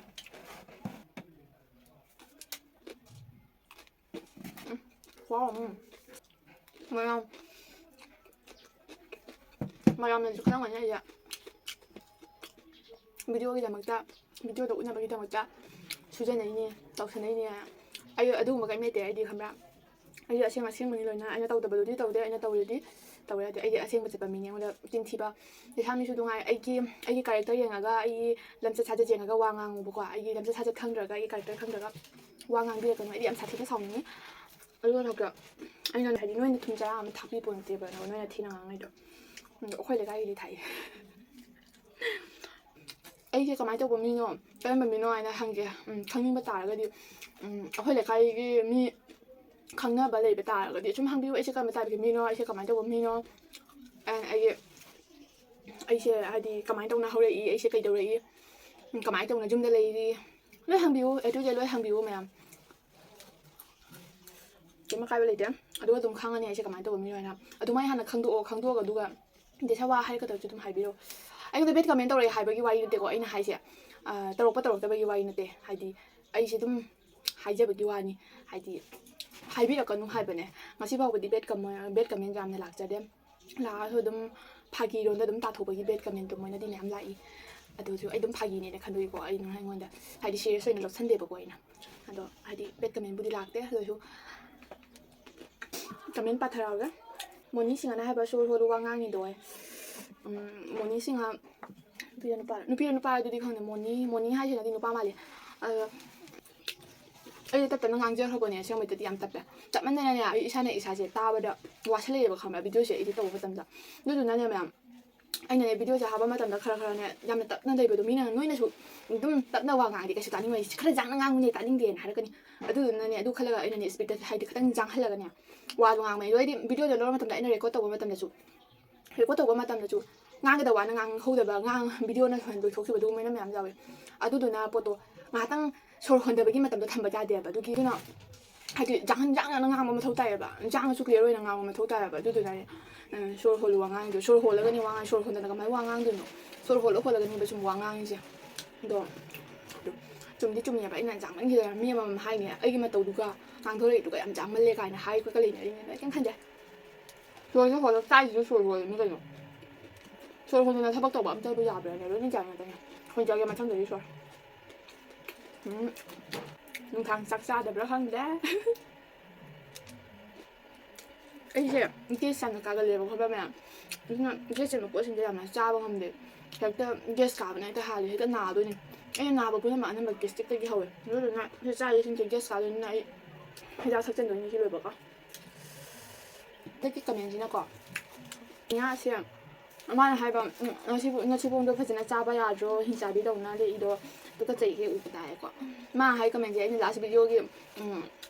ꯎꯝ꯫ ꯋꯥꯎ, ꯎꯝ꯫ ꯃꯌꯥꯝ, ꯃꯌꯥꯝꯅꯁꯨ ꯈꯪꯉꯝꯒꯅꯤ ꯑꯩꯁꯦ videoꯒꯤꯗꯃꯛꯇ, videoꯗ ꯎꯠꯅꯕꯒꯤꯗꯃꯛꯇ ꯁꯨꯖꯅꯩꯅꯦ, ꯇꯧꯁꯟꯅꯩꯅꯦ꯫ ꯑꯩ ꯑꯗꯨꯒꯨꯝꯕ ꯀꯔꯤꯝ ꯂꯩꯇꯦ꯫ ꯑꯩꯗꯤ ꯈꯪꯕ꯭ꯔꯥ, ꯑꯩꯗꯤ ꯑꯁꯦꯡ ꯑꯁꯦꯡꯕꯅꯤ ꯂꯣꯏꯅ꯫ ꯑꯩꯅ ꯇꯧꯗꯕꯗꯨꯗꯤ ꯇꯧꯗꯦ, ꯑꯩꯅ ꯇꯧꯔꯤꯗꯨꯗꯤ ꯇꯧꯋꯦ꯫ ꯑꯗꯩ ꯑꯩꯗꯤ ꯑꯁꯦꯡꯕ ꯆꯠꯄ ꯃꯤꯅꯦ꯫ ꯑꯩꯉꯣꯟꯗ ꯆꯤꯟ ꯊꯤꯕ, ꯂꯩꯁꯥꯕꯤꯁꯨ ꯅꯨꯡꯉꯥꯏ꯫ ꯑꯩꯒꯤ, ꯑꯩꯒꯤ character ꯌꯦꯡꯉꯒ, ꯑꯩꯒꯤ ꯂꯝꯆꯠ ꯁꯥꯖꯠ ꯌꯦꯡꯉꯒ ꯋꯥ ꯉꯥꯡꯉꯨꯕꯀꯣ꯫ ꯑꯩꯒꯤ ꯂꯝꯆꯠ ꯁꯥꯖꯠ ꯈꯪꯗ꯭ꯔꯒ, ꯑꯩꯒꯤ character ꯈꯪꯗ꯭ꯔꯒ ꯋꯥ ꯉꯥꯡꯕꯤꯔꯛꯀꯅꯨ꯫ ꯑꯩꯗꯤ ꯌꯥꯝ ꯁꯥꯊꯤꯅ ꯁꯥꯎꯅꯤꯡꯉꯤ꯫ ꯑꯗꯨꯒ ꯍꯥꯏꯗꯤ ꯅꯣꯏꯅ ꯊꯨꯝ ꯆꯔꯥ ꯑꯃ ꯊꯥꯛꯄꯤ ꯄꯣꯟꯇꯦꯕ, ꯅꯣꯏꯅ ꯊꯤꯅ ꯉꯥꯡꯉꯩꯗꯣ꯫ ꯑꯗꯣ ꯑꯩꯈꯣꯏ ꯂꯩꯀꯥꯏꯒꯤꯗꯤ ꯊꯥꯛꯏ꯫ ꯑꯩꯁꯦ ꯀꯃꯥꯏꯅ ꯇꯧꯕ ꯃꯤꯅꯣ, ꯀꯔꯝꯕ ꯃꯤꯅꯣ ꯍꯥꯏꯅ ꯍꯪꯒꯦ꯫ ꯎꯝ, ꯈꯪꯅꯤꯡꯕ ꯇꯥꯔꯒꯗꯤ, ꯎꯝ, ꯑꯩꯈꯣꯏ ꯂꯩꯀꯥꯏꯒꯤ ꯃꯤ ꯈꯪꯅꯕ ꯂꯩꯕ ꯇꯥꯔꯒꯗꯤ ꯁꯨꯝ ꯍꯪꯕꯤꯌꯨ, ꯑꯩꯁꯦ ꯀꯔꯝꯕ typeꯀꯤ ꯃꯤꯅꯣ, ꯑꯩꯁꯦ ꯀꯃꯥꯏꯅ ꯇꯧꯕ ꯃꯤꯅꯣ, and ꯑꯩꯒꯤ, ꯑꯩꯁꯦ ꯍꯥꯏꯗꯤ ꯀꯃꯥꯏꯅ ꯇꯧꯅ ꯍꯧꯔꯛꯏ, ꯑꯩꯁꯦ ꯀꯩꯗꯧꯔꯛꯏ, ꯎꯝ, ꯀꯃꯥꯏꯅ ꯇꯧꯅ ꯌꯨꯝꯗ ꯂꯩꯔꯤ, ꯂꯣꯏ ꯍꯪꯕꯤꯌꯨ, A to Z ꯂꯣꯏ ꯍꯪꯕꯤꯌꯨ ꯃꯌꯥꯝ꯫ ꯀꯩꯝ ꯑꯀꯥꯏꯕ ꯂꯩꯇꯦ꯫ ꯑꯗꯨꯒ ꯑꯗꯨꯝ ꯈꯪꯉꯅꯤ ꯑꯩꯁꯦ ꯀꯃꯥꯏꯅ ꯇꯧꯕ ꯃꯤꯅꯣ ꯍꯥꯏꯅ꯫ ꯑꯗꯨꯃꯥꯏꯅ ꯍꯥꯟꯅ ꯈꯪꯗꯣꯛꯑꯣ, ꯈꯪꯗꯣꯛꯑꯒ ꯑꯗꯨꯒ ꯗꯦꯁꯥ ꯋꯥ ꯍꯥꯏꯔꯛꯀꯗꯕꯁꯨ ꯑꯗꯨꯝ ꯍꯥꯏꯕꯤꯔꯣ꯫ ꯑꯩꯉꯣꯟꯗ bad comment ꯇꯧꯔꯛꯑꯦ ꯍꯥꯏꯕꯒꯤ ꯋꯥꯔꯤ ꯅꯠꯇꯦꯀꯣ ꯑꯩꯅ ꯍꯥꯏꯁꯦ꯫ ꯑ, ꯇꯧꯔꯛꯄ ꯇꯧꯔꯛꯇꯕꯒꯤ ꯋꯥꯔꯤ ꯅꯠꯇꯦ꯫ ꯍꯥꯏꯗꯤ ꯑꯩꯁꯦ ꯑꯗꯨꯝ ꯍꯥꯏꯖꯕꯒꯤ ꯋꯥꯅꯤ꯫ ꯍꯥꯏꯗꯤ ꯍꯥꯏꯕꯤꯔꯛꯀꯅꯨ ꯍꯥꯏꯕꯅꯦ꯫ ꯉꯁꯤ ꯐꯥꯎꯕꯗꯤ bad comment, bad comment ꯌꯥꯝꯅ ꯂꯥꯛꯆꯗꯦ꯫ ꯂꯥꯛꯑꯁꯨ ꯑꯗꯨꯝ ꯐꯥꯒꯤꯔꯣꯝꯗ ꯑꯗꯨꯝ ꯇꯥꯊꯣꯛꯄꯒꯤ bad commentꯇꯣ ꯃꯣꯏꯅꯗꯤ ꯃꯌꯥꯝ ꯂꯥꯛꯏ꯫ ꯑꯗꯨꯁꯨ ꯑꯩ ꯑꯗꯨꯝ ꯐꯥꯒꯤꯅꯦꯅ ꯈꯟꯗꯣꯛꯏꯀꯣ꯫ ꯑꯩ ꯑꯗꯨꯝ ꯑꯩꯉꯣꯟꯗ ꯍꯥꯏꯗꯤ serious ꯑꯣꯏꯅ ꯂꯧꯁꯟꯗꯦꯕꯀꯣ ꯑꯩꯅ꯫ ꯑꯗꯣ ꯍꯥꯏꯗꯤ bad commentꯕꯨꯗꯤ ꯂꯥꯛꯇꯦ꯫ ꯑꯗꯨ ꯑꯣꯏꯁꯨ comment ꯄꯥꯊꯔꯛꯑꯒꯦ꯫ ꯃꯣꯅꯤ ꯁꯤꯡꯍꯅ ꯍꯥꯏꯕ, "ꯁꯣꯔ ꯍꯣꯜꯂꯨ, ꯋꯥ ꯉꯥꯡꯉꯤꯗꯣ" ꯍꯥꯏ꯫ ꯎꯝ, ꯃꯣꯅꯤ ꯁꯤꯡꯍ ꯅꯨꯄꯤꯔ ꯅꯨꯄꯥ, ꯅꯨꯄꯤꯔ ꯅꯨꯄꯥꯗꯨꯗꯤ ꯈꯪꯗꯦ꯫ ꯃꯣꯅꯤ, ꯃꯣꯅꯤ ꯍꯥꯏꯁꯤꯅꯗꯤ ꯅꯨꯄꯥ ꯃꯥꯜꯂꯤ꯫ ꯑꯗꯣ ꯑꯩꯗꯤ ꯇꯞ ꯇꯞꯅ ꯉꯥꯡꯖꯈ꯭ꯔꯕꯅꯦ, ꯑꯁꯦꯡꯕꯩꯗꯗꯤ ꯌꯥꯝ ꯇꯞꯄꯦ꯫ ꯇꯞꯃꯟꯗꯅꯅꯦ ꯑꯩ ꯏꯁꯥꯅ ꯏꯁꯥꯁꯦ ꯇꯥꯕꯗ ꯋꯥꯁꯜꯂꯛꯑꯦꯕ, ꯈꯪꯕ꯭ꯔꯥ? videoꯁꯦ edit ꯇꯧꯕ ꯃꯇꯝꯗ꯫ ꯑꯗꯨꯗꯨꯅꯅꯦ ꯃꯌꯥꯝ, ꯑꯩꯅꯅꯦ videoꯁꯦ ꯍꯥꯞꯄ ꯃꯇꯝꯗ ꯈꯔ ꯈꯔꯅꯦ ꯌꯥꯝꯅ ꯇꯞꯅ ꯂꯩꯕꯗꯣ, ꯃꯤꯅ ꯅꯣꯏꯅꯁꯨ ꯑꯗꯨꯝ ꯇꯞꯅ ꯋꯥ ꯉꯥꯡꯉꯗꯤ ꯀꯩꯁꯨ ꯇꯥꯅꯤꯡꯉꯣꯏ, "ꯈꯔ ꯌꯥꯡꯅ ꯉꯥꯡꯉꯨꯅꯦ, ꯇꯥꯅꯤꯡꯗꯦꯅ" ꯍꯥꯏꯔꯛꯀꯅꯤ꯫ ꯑꯗꯨꯗꯨꯅꯅꯦ ꯑꯗꯨ ꯈꯜꯂꯒ ꯑꯩꯅꯅꯦ speedꯇ ꯍꯥꯏꯗꯤ ꯈꯤꯇꯪ ꯌꯥꯡꯍꯜꯂꯒꯅꯦ ꯋꯥꯗꯣ ꯉꯥꯡꯕꯅꯦ꯫ ꯑꯗꯣ ꯑꯩꯗꯤ videoꯗꯣ ꯂꯧꯔ ꯃꯇꯝꯗ ꯑꯩꯅ record ꯇꯧꯕ ꯃꯇꯝꯗꯁꯨ record ꯇꯧꯕ ꯃꯇꯝꯗꯁꯨ ꯉꯥꯡꯒꯗꯕ ꯋꯥꯅ ꯉꯥꯡꯍꯧꯗꯕ, ꯉꯥꯡ-, videoꯅ ꯍꯦꯟꯅ ꯂꯣꯏꯊꯣꯛꯈꯤꯕ ꯑꯗꯨꯒꯨꯝꯕ ꯃꯌꯥꯝ ꯌꯥꯎꯋꯦ꯫ ꯑꯗꯨꯗꯨꯅ ꯄꯣꯠꯇꯣ ꯉꯥꯏꯍꯥꯛꯇꯪ ꯁꯣꯔ ꯍꯣꯟꯗꯕꯒꯤ ꯃꯇꯝꯗꯣ ꯊꯝꯕ ꯌꯥꯗꯦꯕ꯫ ꯑꯗꯨꯒꯤ ꯑꯗꯨꯅ ꯍꯥꯏꯗꯤ ꯌꯥꯡꯍꯟ-, ꯌꯥꯡꯅ ꯉꯥꯡꯕ ꯃꯊꯧ ꯇꯥꯏꯌꯦꯕ, ꯌꯥꯡꯅꯁꯨ clear ꯑꯣꯏꯅ ꯉꯥꯡꯕ ꯃꯊꯧ ꯇꯥꯏꯌꯦꯕ꯫ ꯑꯗꯨꯗꯨꯅꯅꯦ, ꯎꯝ, ꯁꯣꯔ ꯍꯣꯜꯂꯨ ꯋꯥꯉꯥꯡꯗꯣ, ꯁꯣꯔ ꯍꯣꯜꯂꯒꯅꯦ ꯋꯥ ꯉꯥꯡ-, ꯁꯣꯔ ꯍꯣꯟꯗꯅ ꯀꯃꯥꯏꯅ ꯋꯥ ꯉꯥꯡꯗꯣꯏꯅꯣ? ꯁꯣꯔ ꯍꯣꯜꯂ ꯍꯣꯜꯂꯒꯅꯦꯕ ꯁꯨꯝ ꯋꯥ ꯉꯥꯡꯉꯤꯁꯦ꯫ ꯑꯗꯣ, ꯑꯗꯣ ꯆꯨꯝꯗꯤ ꯆꯨꯝꯃꯦꯕ, ꯑꯩꯅ ꯌꯥꯡꯃꯟꯈꯤꯗꯅ ꯃꯤ ꯑꯃꯃꯝ ꯍꯥꯏꯅꯦ, ꯑꯩꯒꯤ ꯃꯇꯧꯗꯨꯒ ꯉꯥꯡꯊꯣꯔꯛꯏꯗꯨꯒ ꯌꯥꯝ ꯌꯥꯡꯃꯜꯂꯦ ꯀꯥꯏꯅ ꯍꯥꯏꯕꯒ ꯂꯩꯅꯔꯤꯅꯦ꯫ ꯑꯩ ꯀꯩꯝ ꯈꯟꯗꯦ꯫ ꯁꯣꯔꯁꯦ ꯍꯣꯜꯂ ꯆꯥꯏꯁꯤꯁꯨ ꯁꯣꯔ ꯍꯣꯜꯂꯤꯅꯤ ꯀꯩꯅꯣ꯫ ꯁꯣꯔ ꯍꯣꯟꯗꯅ ꯊꯕꯛ ꯇꯧꯕ ꯑꯝꯇꯕꯨ ꯌꯥꯕ꯭ꯔꯥꯅꯦ? ꯂꯣꯏꯅ ꯒ꯭ꯌꯥꯟ ꯉꯥꯛꯇꯅꯦ꯫ ꯍꯣꯟꯖꯒꯦ ꯃꯊꯪꯗꯗꯤ ꯁꯣꯔ꯫ ꯎꯝ꯫ ꯅꯨꯡꯗꯥꯡ ꯆꯥꯛ ꯆꯥꯗꯕ꯭ꯔꯥ ꯈꯪꯗꯦ꯫ ꯑꯩꯁꯦ gas ꯌꯥꯝꯅ ꯀꯥꯒꯜꯂꯦꯕ, ꯈꯪꯕ꯭ꯔꯥ ꯃꯌꯥꯝ? ꯑꯗꯨꯅ gasꯀꯤ ꯑꯣꯏꯕ ꯄꯣꯠꯁꯤꯡꯁꯦ ꯌꯥꯝꯅ ꯆꯥꯕ ꯉꯝꯗꯦ꯫ ꯍꯦꯛꯇ gas ꯀꯥꯕꯅ ꯍꯦꯛꯇ ꯍꯥꯜꯂꯦ, ꯍꯦꯛꯇ ꯅꯥꯗꯣꯏꯅꯦ꯫ ꯑꯩꯅ ꯅꯥꯕ ꯄꯨꯝꯅꯃꯛ ꯑꯅꯝꯕ gastricꯇꯒꯤ ꯍꯧꯋꯦ꯫ ꯑꯗꯨꯗꯨꯅ ꯁꯤ ꯆꯥꯔꯤꯁꯤꯡꯁꯦ gas ꯀꯥꯗꯣꯏꯅꯤꯅ ꯑꯩ ꯍꯤꯗꯥꯛ ꯊꯛꯆꯟꯗꯣꯏꯅꯤ ꯁꯤ ꯂꯣꯏꯕꯒ꯫ ꯍꯟꯗꯛꯀꯤ commentꯁꯤꯅꯀꯣ, ꯉꯥꯁꯦ ꯃꯥꯅ ꯍꯥꯏꯕ, "ꯎꯝ, ꯉꯁꯤꯕꯨ-, ꯉꯁꯤꯕꯣꯡꯗꯣ ꯐꯖꯅ ꯆꯥꯕ ꯌꯥꯗ꯭ꯔꯣ? ꯍꯤꯡꯆꯥꯕꯤꯗꯧꯅ ꯂꯦꯛꯏꯗꯣ ꯇꯨꯀꯠꯆꯩꯍꯦ ꯎꯕ ꯇꯥꯏꯌꯦꯀꯣ"꯫ ꯃꯥ ꯍꯥꯏ commentꯁꯦ ꯑꯩꯅ last videoꯒꯤ, ꯎꯝ,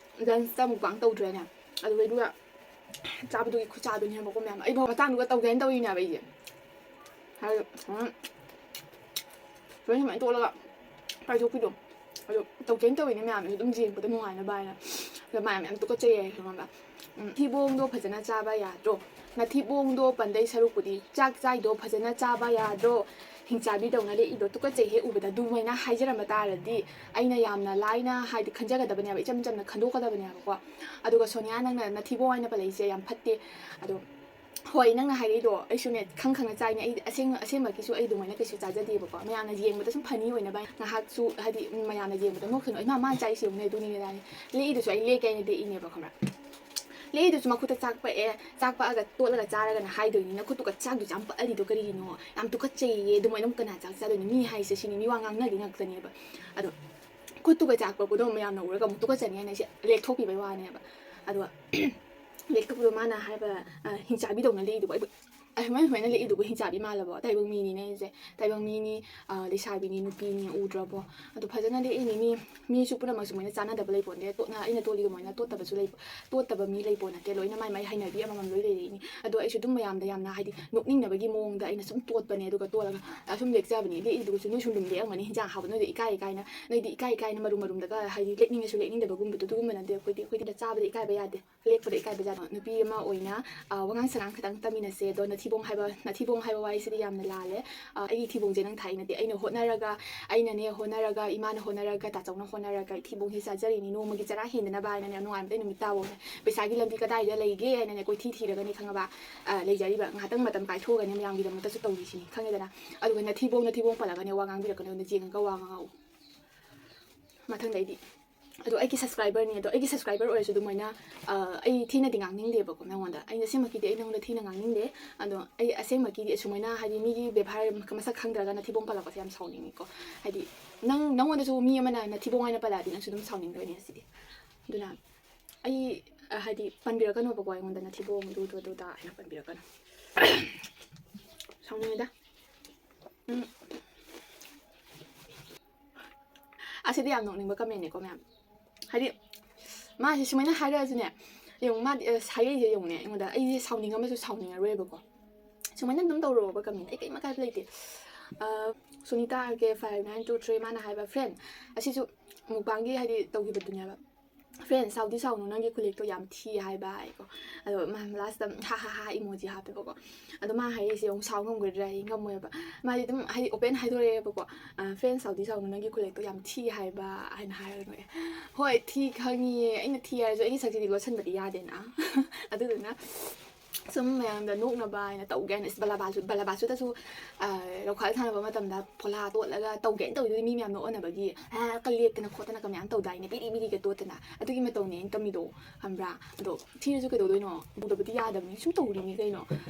lunchꯇ mukbang ꯇꯧꯗ꯭ꯔꯦꯅꯦ, ꯑꯗꯨꯗꯩꯗꯨꯒ ꯆꯥꯕꯗꯨꯒꯤ ꯈꯨꯠꯆꯥꯗꯨꯅꯦꯕꯀꯣ ꯃꯌꯥꯝ꯫ ꯑꯩꯕꯨ ꯃꯇꯥꯡꯗꯨꯒ ꯇꯧꯒꯦꯅ ꯇꯧꯔꯤꯅꯦꯕ ꯑꯩꯁꯦ꯫ ꯍꯥꯏꯗꯤ, ꯎꯝ, ꯂꯣꯏ ꯁꯨꯃꯥꯏꯅ ꯇꯣꯠꯂꯒ ꯄꯥꯏꯊꯣꯛꯄꯤꯗꯣ꯫ ꯑꯗꯣ ꯇꯧꯒꯦꯅ ꯇꯧꯔꯤꯅꯦ ꯃꯌꯥꯝꯅꯁꯨ ꯑꯗꯨꯝ ꯌꯦꯡꯕꯗ ꯅꯨꯡꯉꯥꯏꯅꯕ ꯍꯥꯏꯅ꯫ ꯃꯌꯥꯝ ꯌꯥꯝ ꯇꯨꯀꯠꯆꯩ ꯍꯥꯏ, ꯈꯪꯉꯕ? ꯎꯝ, ꯊꯤꯕꯣꯡꯗꯣ ꯐꯖꯅ ꯆꯥꯕ ꯌꯥꯗ꯭ꯔꯣ? ꯅꯊꯤꯕꯣꯡꯗꯣ ꯄꯟꯗꯩ ꯁꯔꯨꯛꯄꯨꯗꯤ ꯆꯥꯛ ꯆꯥꯏꯗꯣ ꯐꯖꯅ ꯆꯥꯕ ꯌꯥꯗ꯭ꯔꯣ? ꯍꯤꯡꯆꯥꯕꯤꯗꯧꯅ ꯂꯦꯛꯏꯗꯣ ꯇꯨꯀꯠꯆꯩꯍꯦ ꯎꯕꯗ꯫ ꯑꯗꯨꯃꯥꯏꯅ ꯍꯥꯏꯖꯔꯝꯕ ꯇꯥꯔꯗꯤ ꯑꯩꯅ ꯌꯥꯝꯅ ꯂꯥꯏꯅ, ꯍꯥꯏꯗꯤ, ꯈꯟꯖꯒꯗꯕꯅꯦꯕ, ꯏꯆꯝ ꯆꯝꯅ ꯈꯟꯗꯣꯛꯀꯗꯕꯅꯦꯕꯀꯣ꯫ ꯑꯗꯨꯒ ꯁꯣꯅꯤꯌꯥ, ꯅꯪꯅ ꯅꯊꯤꯕꯣꯡ ꯍꯥꯏꯅ ꯄꯜꯂꯛꯏꯁꯦ ꯌꯥꯝ ꯐꯠꯇꯦ꯫ ꯑꯗꯣ ꯍꯣꯏ, ꯅꯪꯅ ꯍꯥꯏꯔꯛꯏꯗꯣ ꯑꯩꯁꯨꯅꯦ ꯈꯪ ꯈꯪꯅ ꯆꯥꯏꯅꯦ꯫ ꯑꯩꯗꯤ ꯑꯁꯦꯡ-, ꯑꯁꯦꯡꯕꯒꯤꯁꯨ ꯑꯩ ꯑꯗꯨꯃꯥꯏꯅ ꯀꯩꯁꯨ ꯆꯥꯖꯗꯦꯕꯀꯣ꯫ ꯃꯌꯥꯝꯅ ꯌꯦꯡꯕꯗ ꯁꯨꯝ ꯐꯅꯤ ꯑꯣꯏꯅꯕ ꯉꯥꯏꯍꯥꯛꯁꯨ, ꯍꯥꯏꯗꯤ, ꯃꯌꯥꯝꯅ ꯌꯦꯡꯕꯗ ꯅꯣꯛꯁꯅꯨ, "ꯏꯃꯥ, ꯃꯥꯅ ꯆꯥꯏꯁꯦ ꯌꯦꯡꯉꯨꯅꯦ, ꯑꯗꯨꯅꯤꯅꯦ, ꯑꯗꯥꯅꯤ"꯫ ꯂꯦꯛꯏꯗꯨꯁꯨ ꯑꯩ ꯂꯦꯛꯀꯦ ꯍꯥꯏꯅ ꯂꯦꯛꯏꯅꯦꯕ, ꯈꯪꯕ꯭ꯔꯥ? ꯂꯦꯛꯏꯗꯨꯁꯨ ꯃꯈꯨꯠꯇ ꯆꯥꯛ ꯄꯛꯑꯦ, ꯆꯥꯛ ꯄꯛꯑꯒ ꯇꯣꯠꯂꯒ ꯆꯥꯔꯒꯅ ꯍꯥꯏꯗꯣꯏꯅꯤ, "ꯅꯈꯨꯠꯇꯨꯒ ꯆꯥꯛꯇꯨ ꯌꯥꯝ ꯄꯛꯍꯜꯂꯤꯗꯣ ꯀꯔꯤꯒꯤꯅꯣ? ꯌꯥꯝ ꯇꯨꯀꯠꯆꯩꯌꯦ, ꯑꯗꯨꯃꯥꯏꯅ ꯑꯃꯨꯛ ꯀꯅꯥ ꯆꯥꯛ ꯆꯥꯗꯣꯏꯅꯣ? ꯃꯤ ꯍꯥꯏꯁꯦ ꯁꯤꯅꯤ, ꯃꯤ ꯋꯥ ꯉꯥꯡꯅꯔꯤ ꯉꯥꯛꯇꯅꯦꯕ"꯫ ꯑꯗꯣ ꯈꯨꯠꯇꯨꯒ ꯆꯥꯛ ꯄꯛꯄꯗꯣ ꯃꯌꯥꯝꯅ ꯎꯔꯒ ꯑꯃꯨꯛ ꯇꯨꯀꯠꯆꯅꯤ ꯍꯥꯏꯅ ꯑꯩꯁꯦ ꯂꯦꯛꯊꯣꯛꯄꯤꯕꯩ ꯋꯥꯅꯦꯕ꯫ ꯑꯗꯣ ꯂꯦꯛꯊꯣꯛꯄꯗꯣ ꯃꯥꯅ ꯍꯥꯏꯕ, ꯑ, ꯍꯤꯡꯆꯥꯕꯤꯗꯧꯅ ꯂꯦꯛꯏꯗꯨꯕꯨ ꯑꯩꯕꯨ, ꯑ, ꯁꯨꯃꯥꯏꯅ, ꯁꯨꯃꯥꯏꯅ ꯂꯦꯛꯏꯗꯨꯕꯨ ꯍꯤꯡꯆꯥꯕꯤ ꯃꯥꯜꯂꯕꯣ? ꯇꯥꯏꯕꯪ ꯃꯤꯅꯤꯅꯦ ꯑꯩꯁꯦ꯫ ꯇꯥꯏꯕꯪ ꯃꯤꯅꯤ, ꯑ, ꯂꯩꯁꯥꯕꯤꯅꯤ, ꯅꯨꯄꯤꯅꯤ, ꯎꯗ꯭ꯔꯕꯣ? ꯑꯗꯣ ꯐꯖꯅ ꯂꯦꯛꯏꯅꯤ꯫ ꯃꯤ, ꯃꯤꯁꯨ ꯄꯨꯝꯅꯃꯛ ꯁꯨꯃꯥꯏꯅ ꯆꯥꯟꯅꯗꯕ ꯂꯩꯄꯣꯟꯇꯦ꯫ ꯇꯣꯠꯅ-, ꯑꯩꯅ ꯇꯣꯠꯂꯤ ꯑꯗꯨꯃꯥꯏꯅ ꯇꯣꯠꯇꯕꯁꯨ ꯂꯩ, ꯇꯣꯠꯇꯕ ꯃꯤ ꯂꯩꯄꯣꯟ ꯅꯠꯇꯦ꯫ ꯂꯣꯏꯅ ꯃꯥꯏ ꯃꯥꯏ ꯍꯩꯅꯕꯤ ꯑꯃꯃꯝ ꯂꯣꯏ ꯂꯩꯔꯛꯏꯅꯤ꯫ ꯑꯗꯣ ꯑꯩꯁꯨ ꯑꯗꯨꯝ ꯃꯌꯥꯝꯗ ꯌꯥꯝꯅ, ꯍꯥꯏꯗꯤ, ꯅꯣꯛꯅꯤꯡꯅꯕꯒꯤ ꯃꯑꯣꯡꯗ ꯑꯩꯅ ꯁꯨꯝ ꯇꯣꯠꯄꯅꯦ꯫ ꯑꯗꯨꯒ ꯇꯣꯠꯂꯒ, ꯑ, ꯁꯨꯝ ꯂꯦꯛꯆꯕꯅꯤ꯫ ꯂꯦꯛꯏꯗꯨꯒꯁꯨ ꯅꯣꯏꯁꯨ ꯑꯗꯨꯝ ꯂꯦꯛꯑꯝꯒꯅꯤ꯫ ꯍꯤꯟꯖꯥꯡ ꯍꯥꯎꯕ ꯅꯣꯏꯗ ꯏꯀꯥꯏ ꯏꯀꯥꯏꯅ, ꯅꯣꯏꯗꯤ ꯏꯀꯥꯏ ꯏꯀꯥꯏꯅ ꯃꯔꯨꯝ ꯃꯔꯨꯝꯗꯒ, ꯍꯥꯏꯗꯤ, ꯂꯦꯛꯅꯤꯡꯉꯁꯨ ꯂꯦꯛꯅꯤꯡꯗꯕꯒꯨꯝꯕꯗꯣ, ꯑꯗꯨꯒꯨꯝꯕ ꯅꯠꯇꯦ꯫ ꯑꯩꯈꯣꯏꯗꯤ, ꯑꯩꯈꯣꯏꯗꯤ ꯆꯥꯕꯗ ꯏꯀꯥꯏꯕ ꯌꯥꯗꯦ꯫ ꯂꯦꯛꯄꯗ ꯏꯀꯥꯏꯕ ꯖꯥꯠꯅꯣ? ꯅꯨꯄꯤ ꯑꯃ ꯑꯣꯏꯅ, ꯑ, ꯋꯥꯉꯥꯡ ꯁꯉꯥꯡ ꯈꯤꯇꯪ ꯇꯝꯃꯤꯟꯅꯁꯦ꯫ ꯑꯗꯣ ꯅꯊꯤꯕꯣꯡ ꯍꯥꯏꯕ, ꯅꯊꯤꯕꯣꯡ ꯍꯥꯏꯕ ꯋꯥꯍꯩꯁꯤꯗꯤ ꯌꯥꯝꯅ ꯂꯥꯜꯂꯦ꯫ ꯑ, ꯑꯩꯒꯤ ꯊꯤꯕꯣꯡꯁꯦ ꯅꯪ ꯊꯥꯛꯏ ꯅꯠꯇꯦ꯫ ꯑꯩꯅ ꯍꯣꯠꯅꯔꯒ, ꯑꯩꯅꯅꯦ ꯍꯣꯠꯅꯔꯒ, ꯏꯃꯥꯅ ꯍꯣꯠꯅꯔꯒ, ꯇꯥꯆꯧꯅ ꯍꯣꯠꯅꯔꯒ ꯊꯤꯕꯣꯡꯁꯦ ꯆꯥꯖꯔꯤꯅꯤ꯫ ꯅꯣꯡꯃꯒꯤ ꯆꯔꯥ ꯍꯦꯟꯗꯅꯕ ꯍꯥꯏꯅꯅꯦ, ꯅꯨꯡꯉꯥꯏꯕꯗꯩ ꯅꯨꯃꯤꯠ ꯇꯥꯕꯧꯅꯦ ꯄꯩꯁꯥꯒꯤ ꯂꯝꯕꯤ ꯀꯗꯥꯏꯗ ꯂꯩꯒꯦ ꯍꯥꯏꯅꯅꯦ ꯀꯣꯏꯊꯤ ꯊꯤꯔꯒꯅꯦ, ꯈꯪꯉꯕ? ꯑ, ꯂꯩꯖꯔꯤꯕ꯫ ꯉꯥꯏꯍꯥꯛꯇꯪ ꯃꯇꯝ ꯀꯥꯏꯊꯣꯛꯑꯒꯅꯦ ꯃꯌꯥꯝꯒꯤꯗꯃꯛꯇꯁꯨ ꯇꯧꯔꯤꯁꯤꯅꯤ, ꯈꯪꯉꯦꯗꯅ? ꯑꯗꯨꯒ ꯅꯊꯤꯕꯣꯡ, ꯅꯊꯤꯕꯣꯡ ꯄꯜꯂꯒꯅꯦ ꯋꯥ ꯉꯥꯡꯕꯤꯔꯛꯀꯅꯨ, ꯅꯆꯦꯡꯉꯒ ꯋꯥ ꯉꯥꯡꯉꯛꯎ꯫ ꯃꯊꯪꯗꯩꯗꯤ꯫ ꯑꯗꯣ ꯑꯩꯒꯤ subscriberꯅꯤ, ꯑꯗꯣ ꯑꯩꯒꯤ subscriber ꯑꯣꯏꯔꯁꯨ ꯑꯗꯨꯃꯥꯏꯅ, ꯑ, ꯑꯩ ꯊꯤꯅꯗꯤ ꯉꯥꯡꯅꯤꯡꯗꯦꯕꯀꯣ ꯅꯉꯣꯟꯗ꯫ ꯑꯩ ꯑꯁꯦꯡꯕꯒꯤꯗꯤ ꯑꯩ ꯅꯉꯣꯟꯗ ꯊꯤꯅ ꯉꯥꯡꯅꯤꯡꯗꯦ꯫ ꯑꯗꯣ ꯑꯩ ꯑꯁꯦꯡꯕꯒꯤꯗꯤ ꯑꯁꯨꯃꯥꯏꯅ, ꯍꯥꯏꯗꯤ, ꯃꯤꯒꯤ ꯕꯦꯕꯥꯔ ꯃꯁꯛ ꯈꯪꯗ꯭ꯔꯒ ꯅꯊꯤꯕꯣꯡ ꯄꯜꯂꯛꯄꯁꯦ ꯌꯥꯝ ꯁꯥꯎꯅꯤꯡꯉꯤꯀꯣ꯫ ꯍꯥꯏꯗꯤ, ꯅꯪ, ꯅꯉꯣꯟꯗꯁꯨ ꯃꯤ ꯑꯃꯅ ꯅꯊꯤꯕꯣꯡ ꯍꯥꯏꯅ ꯄꯜꯂꯛꯑꯗꯤ ꯅꯪꯁꯨ ꯑꯗꯨꯝ ꯁꯥꯎꯅꯤꯡꯗꯣꯏꯅꯦ ꯁꯤꯗꯤ꯫ ꯑꯗꯨꯅ ꯑꯩ, ꯑ, ꯍꯥꯏꯗꯤ, ꯄꯟꯕꯤꯔꯛꯀꯅꯣꯕꯀꯣ ꯑꯩꯉꯣꯟꯗ ꯅꯊꯤꯕꯣꯡ ꯑꯗꯨ, ꯑꯗꯨ, ꯑꯗꯨ, ꯑꯗꯨ ꯍꯥꯏꯅ ꯄꯟꯕꯤꯔꯛꯀꯅꯨ꯫ ꯁꯥꯎꯅꯤꯡꯉꯤꯗ꯫ ꯎꯝ꯫ ꯑꯁꯤꯗꯤ ꯌꯥꯝ ꯅꯣꯛꯅꯤꯡꯕ commentꯅꯦꯀꯣ, ꯃꯌꯥꯝ꯫ ꯍꯥꯏꯗꯤ, ꯃꯥꯁꯦ ꯁꯨꯃꯥꯏꯅ ꯍꯥꯏꯔꯛꯑꯁꯨꯅꯦ, ꯌꯦꯡꯉꯨ, ꯃꯥꯗꯤ, ꯑ, ꯍꯥꯏꯔꯛꯏꯁꯦ ꯌꯦꯡꯉꯨꯅꯦ, ꯑꯩꯉꯣꯟꯗ, ꯑꯩꯁꯦ ꯁꯥꯎꯅꯤꯡꯉꯝꯃꯁꯨ ꯁꯥꯎꯅꯤꯡꯉꯔꯣꯏꯕꯀꯣ꯫ ꯁꯨꯃꯥꯏꯅ ꯑꯗꯨꯝ ꯇꯧꯔꯛꯑꯣꯕ comment, ꯑꯩ ꯀꯩꯝ ꯑꯀꯥꯏꯕ ꯂꯩꯇꯦ꯫ ꯑ, Sunita R K five nine two three, ꯃꯥꯅ ꯍꯥꯏꯕ, "Friend, ꯑꯁꯤꯁꯨ mukbangꯒꯤ, ꯍꯥꯏꯗꯤ, ꯇꯧꯈꯤꯕꯗꯨꯅꯦꯕ꯫ "Friend, ꯁꯥꯎꯗꯤ ꯁꯥꯎꯅꯨ, ꯅꯪꯒꯤ ꯈꯨꯂꯦꯛꯇꯣ ꯌꯥꯝ ꯊꯤ" ꯍꯥꯏꯕ ꯍꯥꯏꯀꯣ꯫ ꯑꯗꯣ ꯃꯥ ꯂꯥꯁꯇ ꯍꯥ ꯍꯥ ꯍꯥ ꯏꯃꯣꯖꯤ ꯍꯥꯞꯄꯦꯕꯀꯣ꯫ ꯑꯗꯣ ꯃꯥ ꯍꯥꯏꯔꯤꯁꯦ ꯑꯃꯨꯛ ꯁꯥꯎ ꯉꯝꯒꯗ꯭ꯔꯥ? ꯑꯩ ꯉꯝꯃꯣꯏꯕ꯫ ꯃꯥꯗꯤ ꯑꯗꯨꯝ ꯍꯥꯏꯗꯤ ꯑꯣꯄꯦꯟ ꯍꯥꯏꯗꯣꯔꯛꯑꯦꯕꯀꯣ꯫ "Friend, ꯁꯥꯎꯗꯤ ꯁꯥꯎꯅꯨ, ꯅꯪꯒꯤ ꯈꯨꯂꯦꯛꯇꯣ ꯌꯥꯝ ꯊꯤ" ꯍꯥꯏꯕ ꯍꯥꯏꯅ ꯍꯥꯏꯔꯒ ꯅꯣꯛꯑꯦ꯫ ꯍꯣꯏ, ꯊꯤ ꯈꯪꯉꯤꯌꯦ, ꯑꯩꯅ ꯊꯤ ꯍꯥꯏꯔꯁꯨ ꯑꯩꯒꯤ ꯁꯛꯁꯤꯗꯤ ꯂꯣꯠꯁꯟꯕꯗꯤ ꯌꯥꯗꯦꯅ꯫ ꯑꯗꯨꯗꯨꯅ ꯁꯨꯝ ꯃꯌꯥꯝꯗ ꯅꯣꯛꯅꯕ ꯍꯥꯏꯅ ꯇꯧꯒꯦ ꯍꯥꯏꯅ, ꯏꯁ, ꯕꯂꯥꯕꯥꯁꯨ, ꯕꯂꯥꯕꯥꯁꯨꯗꯁꯨ, ꯑ, ꯂꯧꯈꯥꯏ ꯁꯥꯟꯅꯕ ꯃꯇꯝꯗ ꯐꯣꯂꯥ ꯇꯣꯠꯂꯒ ꯇꯧꯒꯦꯅ ꯇꯧꯔꯤꯗꯨꯗꯤ ꯃꯤ ꯃꯌꯥꯝ ꯅꯣꯛꯑꯅꯕꯒꯤ, ꯑ, ꯀ ꯂꯦꯛꯇꯅ ꯈꯣꯠꯇꯅꯒ ꯃꯌꯥꯝ ꯇꯧꯗꯥꯏꯅꯦ, ꯕꯤꯔꯤ ꯕꯤꯔꯤꯒ ꯇꯣꯠꯇꯅ꯫ ꯑꯗꯨꯒꯤ ꯃꯇꯧꯅꯦ ꯑꯩꯅ ꯇꯝꯃꯤꯗꯣ, ꯈꯪꯕ꯭ꯔꯥ? ꯑꯗꯣ ꯊꯤꯔꯁꯨ ꯀꯩꯗꯧꯗꯣꯏꯅꯣ? ꯎꯗꯕꯗꯤ ꯌꯥꯗꯕꯅꯤ, ꯁꯨꯝ ꯇꯧꯔꯤꯅꯤ ꯀꯩꯅꯣ꯫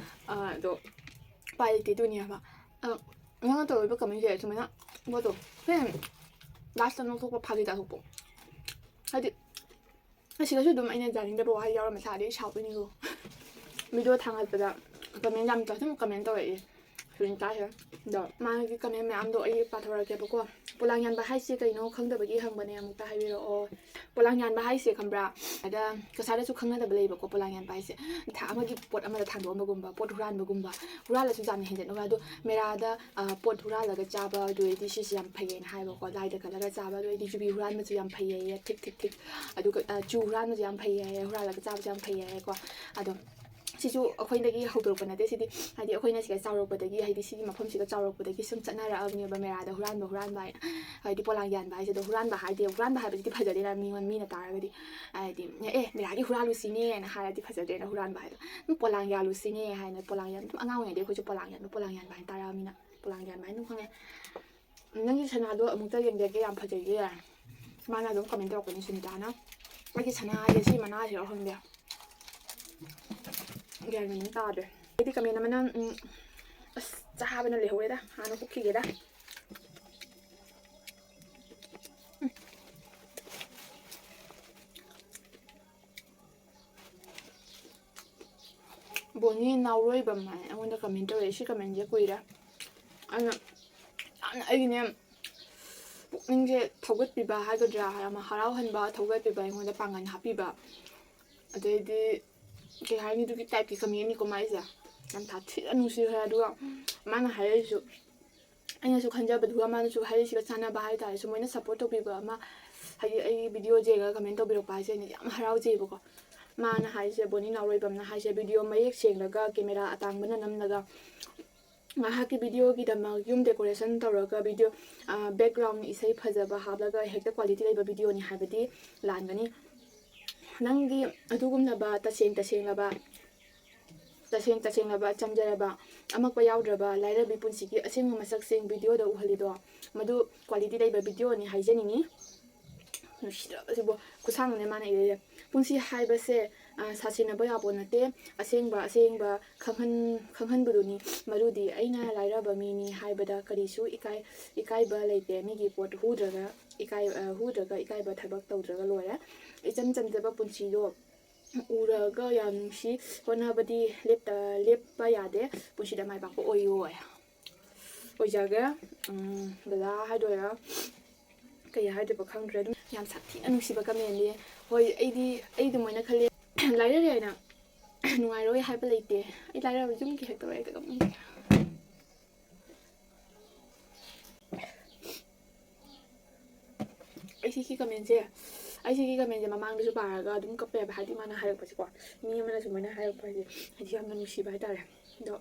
ꯑ, ꯑꯗꯣ ꯎꯄꯥꯏ ꯂꯩꯇꯦ, ꯑꯗꯨꯅꯦ ꯍꯥꯏꯕ꯫ ꯑ, ꯅꯪꯅ ꯇꯧꯔꯤꯕ ꯀꯃꯦꯟꯁꯦ ꯁꯨꯃꯥꯏꯅ ꯄꯣꯠꯇꯣ ꯍꯣꯔꯦꯟ ꯂꯥꯁꯇ ꯅꯣꯛꯊꯣꯛꯄ, ꯐꯥꯒꯤ ꯇꯥꯊꯣꯛꯄ꯫ ꯍꯥꯏꯗꯤ ꯑꯁꯤꯗꯁꯨ ꯑꯗꯨꯝ ꯑꯩꯅ ꯌꯥꯅꯤꯡꯗꯕ ꯋꯥꯍꯩ ꯌꯥꯎꯔꯝꯕ ꯁꯥꯔꯗꯤ ꯑꯩ ꯁꯥꯎꯗꯣꯏꯅꯤꯀꯣ꯫ ꯚꯤꯗꯤꯑꯣ ꯊꯥꯡꯒꯠꯄꯗ ꯀꯃꯦꯟ ꯌꯥꯝ ꯇꯧ-, ꯑꯗꯨꯝ ꯀꯃꯦꯟ ꯇꯧꯔꯛꯏ ꯁꯨꯅꯤꯇꯥꯁꯦ꯫ ꯑꯗꯣ ꯃꯥꯒꯤ ꯀꯃꯦꯟ ꯃꯌꯥꯝꯗꯣ ꯑꯩ ꯄꯥꯊꯣꯔꯛꯀꯦꯕꯀꯣ꯫ "ꯄꯣꯂꯥꯡ ꯌꯥꯟꯕ ꯍꯥꯏꯁꯦ ꯀꯩꯅꯣ ꯈꯪꯗꯕꯒꯤ ꯍꯪꯕꯅꯦ, ꯑꯃꯨꯛꯇ ꯍꯥꯏꯕꯤꯔꯛꯑꯣ"꯫ ꯄꯣꯂꯥꯡ ꯌꯥꯟꯕ ꯍꯥꯏꯁꯦ ꯈꯪꯕ꯭ꯔꯥ? ꯑꯗ ꯀꯁꯥꯔꯗꯁꯨ ꯈꯪꯅꯗꯕ ꯂꯩꯕꯀꯣ, ꯄꯣꯂꯥꯡ ꯌꯥꯟꯕ ꯍꯥꯏꯁꯦ꯫ ꯊꯥ ꯑꯃꯒꯤ ꯄꯣꯠ ꯑꯃꯗ ꯊꯥꯡꯗꯣꯛꯑꯝꯕꯒꯨꯝꯕ, ꯄꯣꯠ ꯍꯨꯔꯥꯟꯕꯒꯨꯝꯕ, ꯍꯨꯔꯥꯜꯂꯁꯨ ꯌꯥꯝꯅ ꯍꯦꯟꯖꯟꯅ ꯍꯨꯔꯥꯜ-, ꯑꯗꯣ ꯃꯦꯔꯥꯗ, ꯑ, ꯄꯣꯠ ꯍꯨꯔꯥꯜꯂꯒ ꯆꯥꯕ, ꯑꯗꯨ ꯑꯣꯏꯔꯗꯤ ꯁꯤꯁꯦ ꯌꯥꯝ ꯐꯩꯌꯦꯅ ꯍꯥꯏꯕꯀꯣ, ꯂꯥꯏꯗ ꯀꯠꯂꯒ ꯆꯥꯕ, ꯑꯗꯨ ꯑꯣꯏꯔꯗꯤ ꯌꯨꯕꯤ ꯍꯨꯔꯥꯟꯕꯁꯨ ꯌꯥꯝ ꯐꯩꯌꯦ, ꯊꯤꯛ ꯊꯤꯛ ꯊꯤꯛ꯫ ꯑꯗꯨꯒ, ꯑ, ꯆꯨ ꯍꯨꯔꯥꯟꯕꯁꯨ ꯌꯥꯝ ꯐꯩꯌꯦ, ꯍꯨꯔꯥꯜꯂꯒ ꯆꯥꯕꯁꯨ ꯌꯥꯝ ꯐꯩꯌꯦ ꯍꯥꯏꯀꯣ꯫ ꯑꯗꯣ ꯁꯤꯁꯨ ꯑꯩꯈꯣꯏꯗꯒꯤ ꯍꯧꯗꯣꯔꯛꯄ ꯅꯠꯇꯦ, ꯁꯤꯗꯤ ꯍꯥꯏꯗꯤ ꯑꯩꯈꯣꯏꯅ ꯁꯤꯗ ꯆꯥꯎꯔꯛꯄꯗꯒꯤ, ꯍꯥꯏꯗꯤ ꯁꯤꯒꯤ ꯃꯐꯝꯁꯤꯗ ꯆꯥꯎꯔꯛꯄꯗꯒꯤ ꯁꯨꯝ ꯆꯠꯅꯔꯛꯑꯕꯅꯦꯕ, ꯃꯦꯔꯥꯗ ꯍꯨꯔꯥꯟꯕ, ꯍꯨꯔꯥꯟꯕ ꯍꯥꯏꯅ꯫ ꯍꯥꯏꯗꯤ ꯄꯣꯂꯥꯡ ꯌꯥꯟꯕ ꯍꯥꯏꯁꯦ, ꯑꯗꯣ ꯍꯨꯔꯥꯟꯕ ꯍꯥꯏꯗꯤ, ꯍꯨꯔꯥꯟꯕ ꯍꯥꯏꯕꯁꯤꯗꯤ ꯐꯖꯗꯦꯅ, ꯃꯤꯉꯣꯟ-, ꯃꯤꯅ ꯇꯥꯔꯒꯗꯤ꯫ ꯍꯥꯏꯗꯤ, "ꯑꯦ, ꯃꯦꯔꯥꯒꯤ ꯍꯨꯔꯥꯜꯂꯨꯁꯤꯅꯦꯅ" ꯍꯥꯏꯔꯗꯤ ꯐꯖꯗꯦꯅ ꯍꯨꯔꯥꯟꯕ ꯍꯥꯏꯗꯣ꯫ ꯑꯗꯨꯝ ꯄꯣꯂꯥꯡ ꯌꯥꯜꯂꯨꯁꯤꯅꯦ ꯍꯥꯏꯅ, ꯄꯣꯂꯥꯡ ꯌꯥꯟ-, ꯑꯗꯨꯝ ꯑꯉꯥꯡ ꯑꯣꯏꯔꯤꯉꯩꯗꯒꯤ ꯑꯩꯈꯣꯏꯁꯨ ꯄꯣꯂꯥꯡ ꯌꯥꯟꯕ, ꯄꯣꯂꯥꯡ ꯌꯥꯟꯕ ꯍꯥꯏꯅ ꯇꯥꯔꯛꯑꯃꯤꯅ ꯄꯣꯂꯥꯡ ꯌꯥꯟꯕ ꯍꯥꯏꯅ ꯑꯗꯨꯝ ꯈꯪꯉꯦ꯫ ꯅꯪꯒꯤ ꯁꯅꯥꯗꯣ ꯑꯃꯨꯛꯇ ꯌꯦꯡꯖꯒꯦ, ꯌꯥꯝ ꯐꯖꯩꯌꯦ꯫ ꯃꯥꯅ ꯑꯗꯨꯝ ꯀꯃꯦꯟ ꯇꯧꯔꯛꯄꯅꯤ, ꯁꯨꯅꯤꯇꯥꯅ꯫ ꯑꯩꯒꯤ ꯁꯅꯥ ꯍꯥꯏꯁꯦ ꯁꯤ ꯃꯅꯥꯁꯤꯔꯣ ꯈꯪꯗꯦ, ꯒ꯭ꯌꯥꯟ ꯃꯦꯟ ꯑꯃ ꯇꯥꯗꯦ꯫ ꯑꯩꯗꯤ ꯀꯃꯦꯟ ꯑꯃꯅ, ꯎꯝ, ꯑꯁ, ꯆꯥꯕꯅ ꯂꯩꯍꯧꯔꯦꯗ, ꯍꯥꯟꯅ ꯍꯨꯛꯈꯤꯒꯦꯗ꯫ ꯎꯝ꯫ ꯕꯣꯅꯤ ꯅꯥꯎꯔꯣꯏꯕꯝ ꯍꯥꯏꯅ ꯑꯩꯉꯣꯟꯗ ꯀꯃꯦꯟ ꯇꯧꯔꯛꯑꯦ꯫ ꯁꯤ ꯀꯃꯦꯟꯁꯦ ꯀꯨꯏꯔꯦ꯫ ꯑꯩꯅ ꯌꯥꯝꯅ, ꯑꯩꯒꯤꯅꯦ, ꯄꯨꯛꯅꯤꯡꯁꯦ ꯊꯧꯒꯠꯄꯤꯕ ꯍꯥꯏꯒꯗ꯭ꯔꯥ, ꯌꯥꯝꯅ ꯍꯔꯥꯎꯍꯟꯕ, ꯊꯧꯒꯠꯄꯤꯕ, ꯑꯩꯉꯣꯟꯗ ꯄꯥꯡꯒꯜ ꯍꯥꯞꯄꯤꯕ꯫ ꯑꯗꯩꯗꯤ ꯀꯩ ꯍꯥꯏꯅꯤ, ꯑꯗꯨꯒꯤ ꯇꯥꯏꯞꯀꯤ ꯀꯃꯦꯟꯅꯤꯀꯣ ꯃꯥꯏꯁꯦ꯫ ꯌꯥꯝ ꯊꯥꯊꯤꯅ ꯅꯨꯡꯁꯤꯈ꯭ꯔꯦ꯫ ꯑꯗꯨꯒ ꯃꯥꯅ ꯍꯥꯏꯔꯛꯏꯁꯨ, ꯑꯩꯅꯁꯨ ꯈꯟꯖꯕꯗꯨꯒ ꯃꯥꯅꯁꯨ ꯍꯥꯏꯔꯤꯁꯤꯒ ꯆꯥꯟꯅꯕ ꯍꯥꯏꯇꯥꯔꯦ꯫ ꯁꯨꯃꯥꯏꯅ ꯁꯞꯄꯣꯔꯠ ꯇꯧꯕꯤꯕ ꯑꯃ, ꯍꯥꯏꯗꯤ ꯑꯩ video ꯌꯦꯡꯉꯒ comment ꯇꯧꯕꯤꯔꯛꯄ ꯍꯥꯏꯁꯦ ꯑꯩꯅ ꯌꯥꯝ ꯍꯔꯥꯎꯖꯩꯕꯀꯣ꯫ ꯃꯥꯅ ꯍꯥꯏꯁꯦ, ꯕꯣꯅꯤ ꯅꯥꯎꯔꯣꯏꯕꯝꯅ ꯍꯥꯏꯁꯦ, video ꯃꯌꯦꯛ ꯁꯦꯡꯂꯒ camera ꯑꯇꯥꯡꯕꯅ ꯅꯝꯂꯒ ꯉꯥꯏꯍꯥꯛꯀꯤ videoꯒꯤꯗꯃꯛ ꯌꯨꯝ decoration ꯇꯧꯔꯒ video, ꯑ, background ꯏꯁꯩ ꯐꯖꯕ ꯍꯥꯞꯂꯒ ꯍꯦꯛꯇ quality ꯂꯩꯕ videoꯅꯤ ꯍꯥꯏꯕꯗꯤ ꯂꯥꯟꯒꯅꯤ꯫ ꯅꯪꯒꯤ ꯑꯗꯨꯒꯨꯝꯂꯕ ꯇꯁꯦꯡ ꯇꯁꯦꯡꯂꯕ, ꯇꯁꯦꯡ ꯇꯁꯦꯡꯂꯕ, ꯆꯝꯖꯔꯕ, ꯑꯃꯛꯄ ꯌꯥꯎꯗ꯭ꯔꯕ ꯂꯥꯏꯔꯕꯤ ꯄꯨꯟꯁꯤꯒꯤ ꯑꯁꯦꯡꯕ ꯃꯁꯛꯁꯤꯡ videoꯗ ꯎꯍꯜꯂꯤꯗꯣ, ꯃꯗꯨ quality ꯂꯩꯕ videoꯅꯤ ꯍꯥꯏꯖꯅꯤꯡꯉꯤ꯫ ꯅꯨꯡꯁꯤꯗ꯭ꯔꯕꯁꯤꯕꯨ ꯈꯨꯁꯥꯡꯅꯦ ꯃꯥꯅ ꯏꯔꯛꯏꯁꯦ꯫ ꯄꯨꯟꯁꯤ ꯍꯥꯏꯕꯁꯦ, ꯑ, ꯁꯥꯁꯤꯟꯅꯕ ꯌꯥꯄꯣꯠ ꯅꯠꯇꯦ, ꯑꯁꯦꯡꯕ ꯑꯁꯦꯡꯕ ꯈꯪꯍꯟ-, ꯈꯪꯍꯟꯕꯗꯨꯅꯤ꯫ ꯃꯔꯨꯗꯤ ꯑꯩꯅ ꯂꯥꯏꯔꯕ ꯃꯤꯅꯤ ꯍꯥꯏꯕꯗ ꯀꯔꯤꯁꯨ ꯏꯀꯥꯏ-, ꯏꯀꯥꯏꯕ ꯂꯩꯇꯦ꯫ ꯃꯤꯒꯤ ꯄꯣꯠ ꯍꯨꯗ꯭ꯔꯒ ꯏꯀꯥꯏ-, ꯑ, ꯍꯨꯗ꯭ꯔꯒ ꯏꯀꯥꯏꯕ ꯊꯕꯛ ꯇꯧꯗ꯭ꯔꯒ ꯂꯣꯏꯔꯦ꯫ ꯏꯆꯝ ꯆꯝꯖꯕ ꯄꯨꯟꯁꯤꯗꯣ ꯎꯔꯒ ꯌꯥꯝ ꯅꯨꯡꯁꯤ꯫ ꯍꯣꯠꯅꯕꯗꯤ ꯂꯦꯞꯇ-, ꯂꯦꯞꯄ ꯌꯥꯗꯦ꯫ ꯄꯨꯟꯁꯤꯗ ꯃꯥꯏ ꯄꯥꯛꯄ ꯑꯣꯏꯌꯣ꯫ ꯑꯣꯏꯖꯒꯦ꯫ ꯎꯝ, ꯗꯗꯥ ꯍꯥꯏꯗꯣꯏꯔꯥ, ꯀꯩ ꯍꯥꯏꯗꯣꯏꯕ ꯈꯪꯗ꯭ꯔꯦ꯫ ꯑꯗꯨꯝ ꯌꯥꯝ ꯁꯥꯊꯤꯅ ꯅꯨꯡꯁꯤꯕ commentꯅꯤ꯫ ꯍꯣꯏ, ꯑꯩꯗꯤ, ꯑꯩ ꯑꯗꯨꯃꯥꯏꯅ ꯈꯜꯂꯦ꯫ ꯂꯥꯏꯔꯔꯦ ꯍꯥꯏꯅ ꯅꯨꯡꯉꯥꯏꯔꯣꯏ ꯍꯥꯏꯕ ꯂꯩꯇꯦ꯫ ꯑꯩ ꯂꯥꯏꯔꯕ ꯌꯨꯝꯒꯤ ꯍꯦꯛꯇ ꯑꯩ ꯀꯩꯅꯣꯝ ꯑꯩ ꯁꯤꯒꯤ commentꯁꯦ, ꯑꯩ ꯁꯤꯒꯤ commentꯁꯦ ꯃꯃꯥꯡꯗꯁꯨ ꯄꯥꯔꯒ ꯑꯗꯨꯝ ꯀꯞꯄꯦꯕ, ꯍꯥꯏꯗꯤ ꯃꯥꯅ ꯍꯥꯏꯔꯛꯄꯁꯦꯀꯣ, ꯃꯤ ꯑꯃꯅ ꯁꯨꯃꯥꯏꯅ ꯍꯥꯏꯔꯛꯄ ꯍꯥꯏꯗꯤ, ꯍꯥꯏꯗꯤ ꯌꯥꯝꯅ ꯅꯨꯡꯁꯤꯕ ꯍꯥꯏꯇꯥꯔꯦ꯫ ꯑꯗꯣ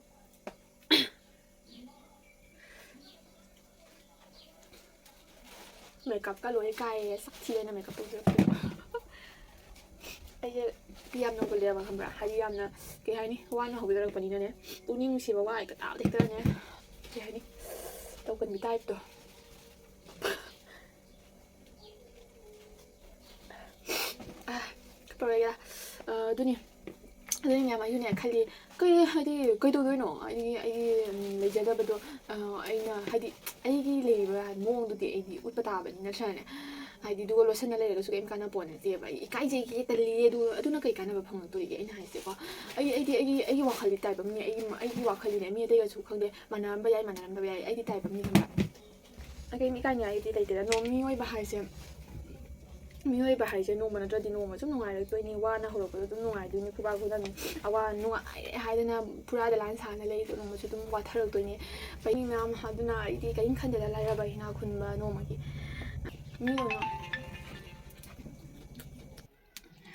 makeupꯀ ꯂꯣꯏ ꯀꯥꯏꯌꯦ, ꯁꯛ ꯊꯤꯑꯅ makeup ꯇꯧꯖꯔꯛꯄꯗꯣ꯫ ꯑꯩꯁꯦ ꯌꯥꯝ ꯅꯧꯒꯜꯂꯦꯕ, ꯈꯪꯕ꯭ꯔꯥ? ꯍꯥꯏꯗꯤ ꯌꯥꯝꯅ, ꯀꯩ ꯍꯥꯏꯅꯤ, ꯋꯥꯅ ꯍꯧꯖꯔꯛꯄꯅꯤꯅꯅꯦ, ꯄꯨꯛꯅꯤꯡ ꯅꯨꯡꯁꯤꯕ ꯋꯥ ꯍꯦꯛꯇ ꯇꯥꯕꯗ ꯍꯦꯛꯇꯅꯦ, ꯀꯩ ꯍꯥꯏꯅꯤ, ꯇꯧꯒꯟꯕꯤ typeꯇꯣ꯫ ꯑ, ꯀꯩꯗꯧꯔꯒꯦ? ꯑ, ꯑꯗꯨꯅꯤ꯫ ꯑꯗꯨꯅꯤꯅꯦ, ꯑꯩꯁꯨꯅꯦ ꯈꯜꯂꯤ, ꯀꯩ, ꯍꯥꯏꯗꯤ, ꯀꯩꯗꯧꯗꯣꯏꯅꯣ? ꯑꯩꯒꯤ, ꯑꯩꯒꯤ, ꯎꯝ, ꯂꯩꯖꯗꯕꯗꯣ, ꯑ, ꯑꯩꯅ, ꯍꯥꯏꯗꯤ, ꯑꯩꯒꯤ ꯂꯩꯔꯤꯕ ꯃꯑꯣꯡꯗꯨꯗꯤ ꯑꯩꯗꯤ ꯎꯠꯄ ꯇꯥꯕꯅꯤ, ꯅꯠꯇ꯭ꯔꯅꯦ? ꯍꯥꯏꯗꯤ, ꯑꯗꯨꯒ ꯂꯣꯠꯁꯟꯅ ꯂꯩꯔꯒꯁꯨ ꯀꯩꯝ ꯀꯥꯟꯅꯕ ꯄꯣꯠ ꯅꯠꯇꯦꯕ꯫ ꯑꯩ ꯏꯀꯥꯏꯖꯩꯒꯦ, ꯇꯜꯂꯤꯌꯦ, ꯑꯗꯨ, ꯑꯗꯨꯅ ꯀꯩ ꯀꯥꯟꯅꯕ ꯐꯪꯉꯛꯇꯣꯔꯤꯒꯦ? ꯑꯩꯅ ꯍꯥꯏꯁꯦꯀꯣ, ꯑꯩ, ꯑꯩꯗꯤ, ꯑꯩꯒꯤ, ꯑꯩꯒꯤ ꯋꯥꯈꯜꯗꯤ type ꯑꯃꯅꯤ꯫ ꯑꯩꯒꯤ, ꯑꯩꯒꯤ ꯋꯥꯈꯜꯗꯤꯅꯦ, ꯃꯤ ꯑꯇꯩꯒꯁꯨ ꯈꯪꯗꯦ, ꯃꯥꯟꯅꯔꯝꯕ ꯌꯥꯏ, ꯃꯥꯟꯅꯔꯝꯗꯕ ꯌꯥꯏ, ꯑꯩꯗꯤ type ꯑꯃꯅꯤ, ꯈꯪꯕ꯭ꯔꯥ? ꯑꯩ ꯀꯩꯝ ꯏꯀꯥꯏꯅꯤꯡꯉꯥꯏꯗꯤ ꯂꯩꯇꯦꯗ꯫ ꯅꯣꯡ-, ꯃꯤꯑꯣꯏꯕ ꯍꯥꯏꯁꯦ, ꯃꯤꯑꯣꯏꯕ ꯍꯥꯏꯁꯦ ꯅꯣꯡꯃ ꯅꯠꯇ꯭ꯔꯗꯤ ꯅꯣꯡꯃ ꯁꯨꯝ ꯅꯨꯡꯉꯥꯏꯔꯛꯇꯣꯏꯅꯤ꯫ ꯋꯥꯅ ꯍꯧꯔꯛꯄꯗ ꯑꯗꯨꯝ ꯅꯨꯡꯉꯥꯏꯗꯣꯏꯅꯤ꯫ ꯈꯨꯕꯥꯛ ꯈꯨꯅꯝ, ꯑꯋꯥ ꯅꯨꯡꯉꯥꯏꯔꯦ ꯍꯥꯏꯗꯅ ꯐꯨꯔꯥ ꯗꯂꯥꯟ ꯁꯥꯅ ꯂꯩꯗꯣ ꯅꯣꯡꯃꯁꯨ ꯑꯗꯨꯝ ꯋꯥꯊꯔꯛꯇꯣꯏꯅꯤ꯫ ꯄꯩꯅꯤ ꯃꯌꯥꯝ, ꯑꯗꯨꯅ ꯑꯩꯗꯤ ꯀꯔꯤꯝ ꯈꯟꯗꯦꯗ, ꯂꯥꯏꯔꯕ ꯏꯅꯥꯛ ꯈꯨꯟꯕ ꯅꯣꯡꯃꯒꯤ꯫ ꯃꯤꯗꯧꯅ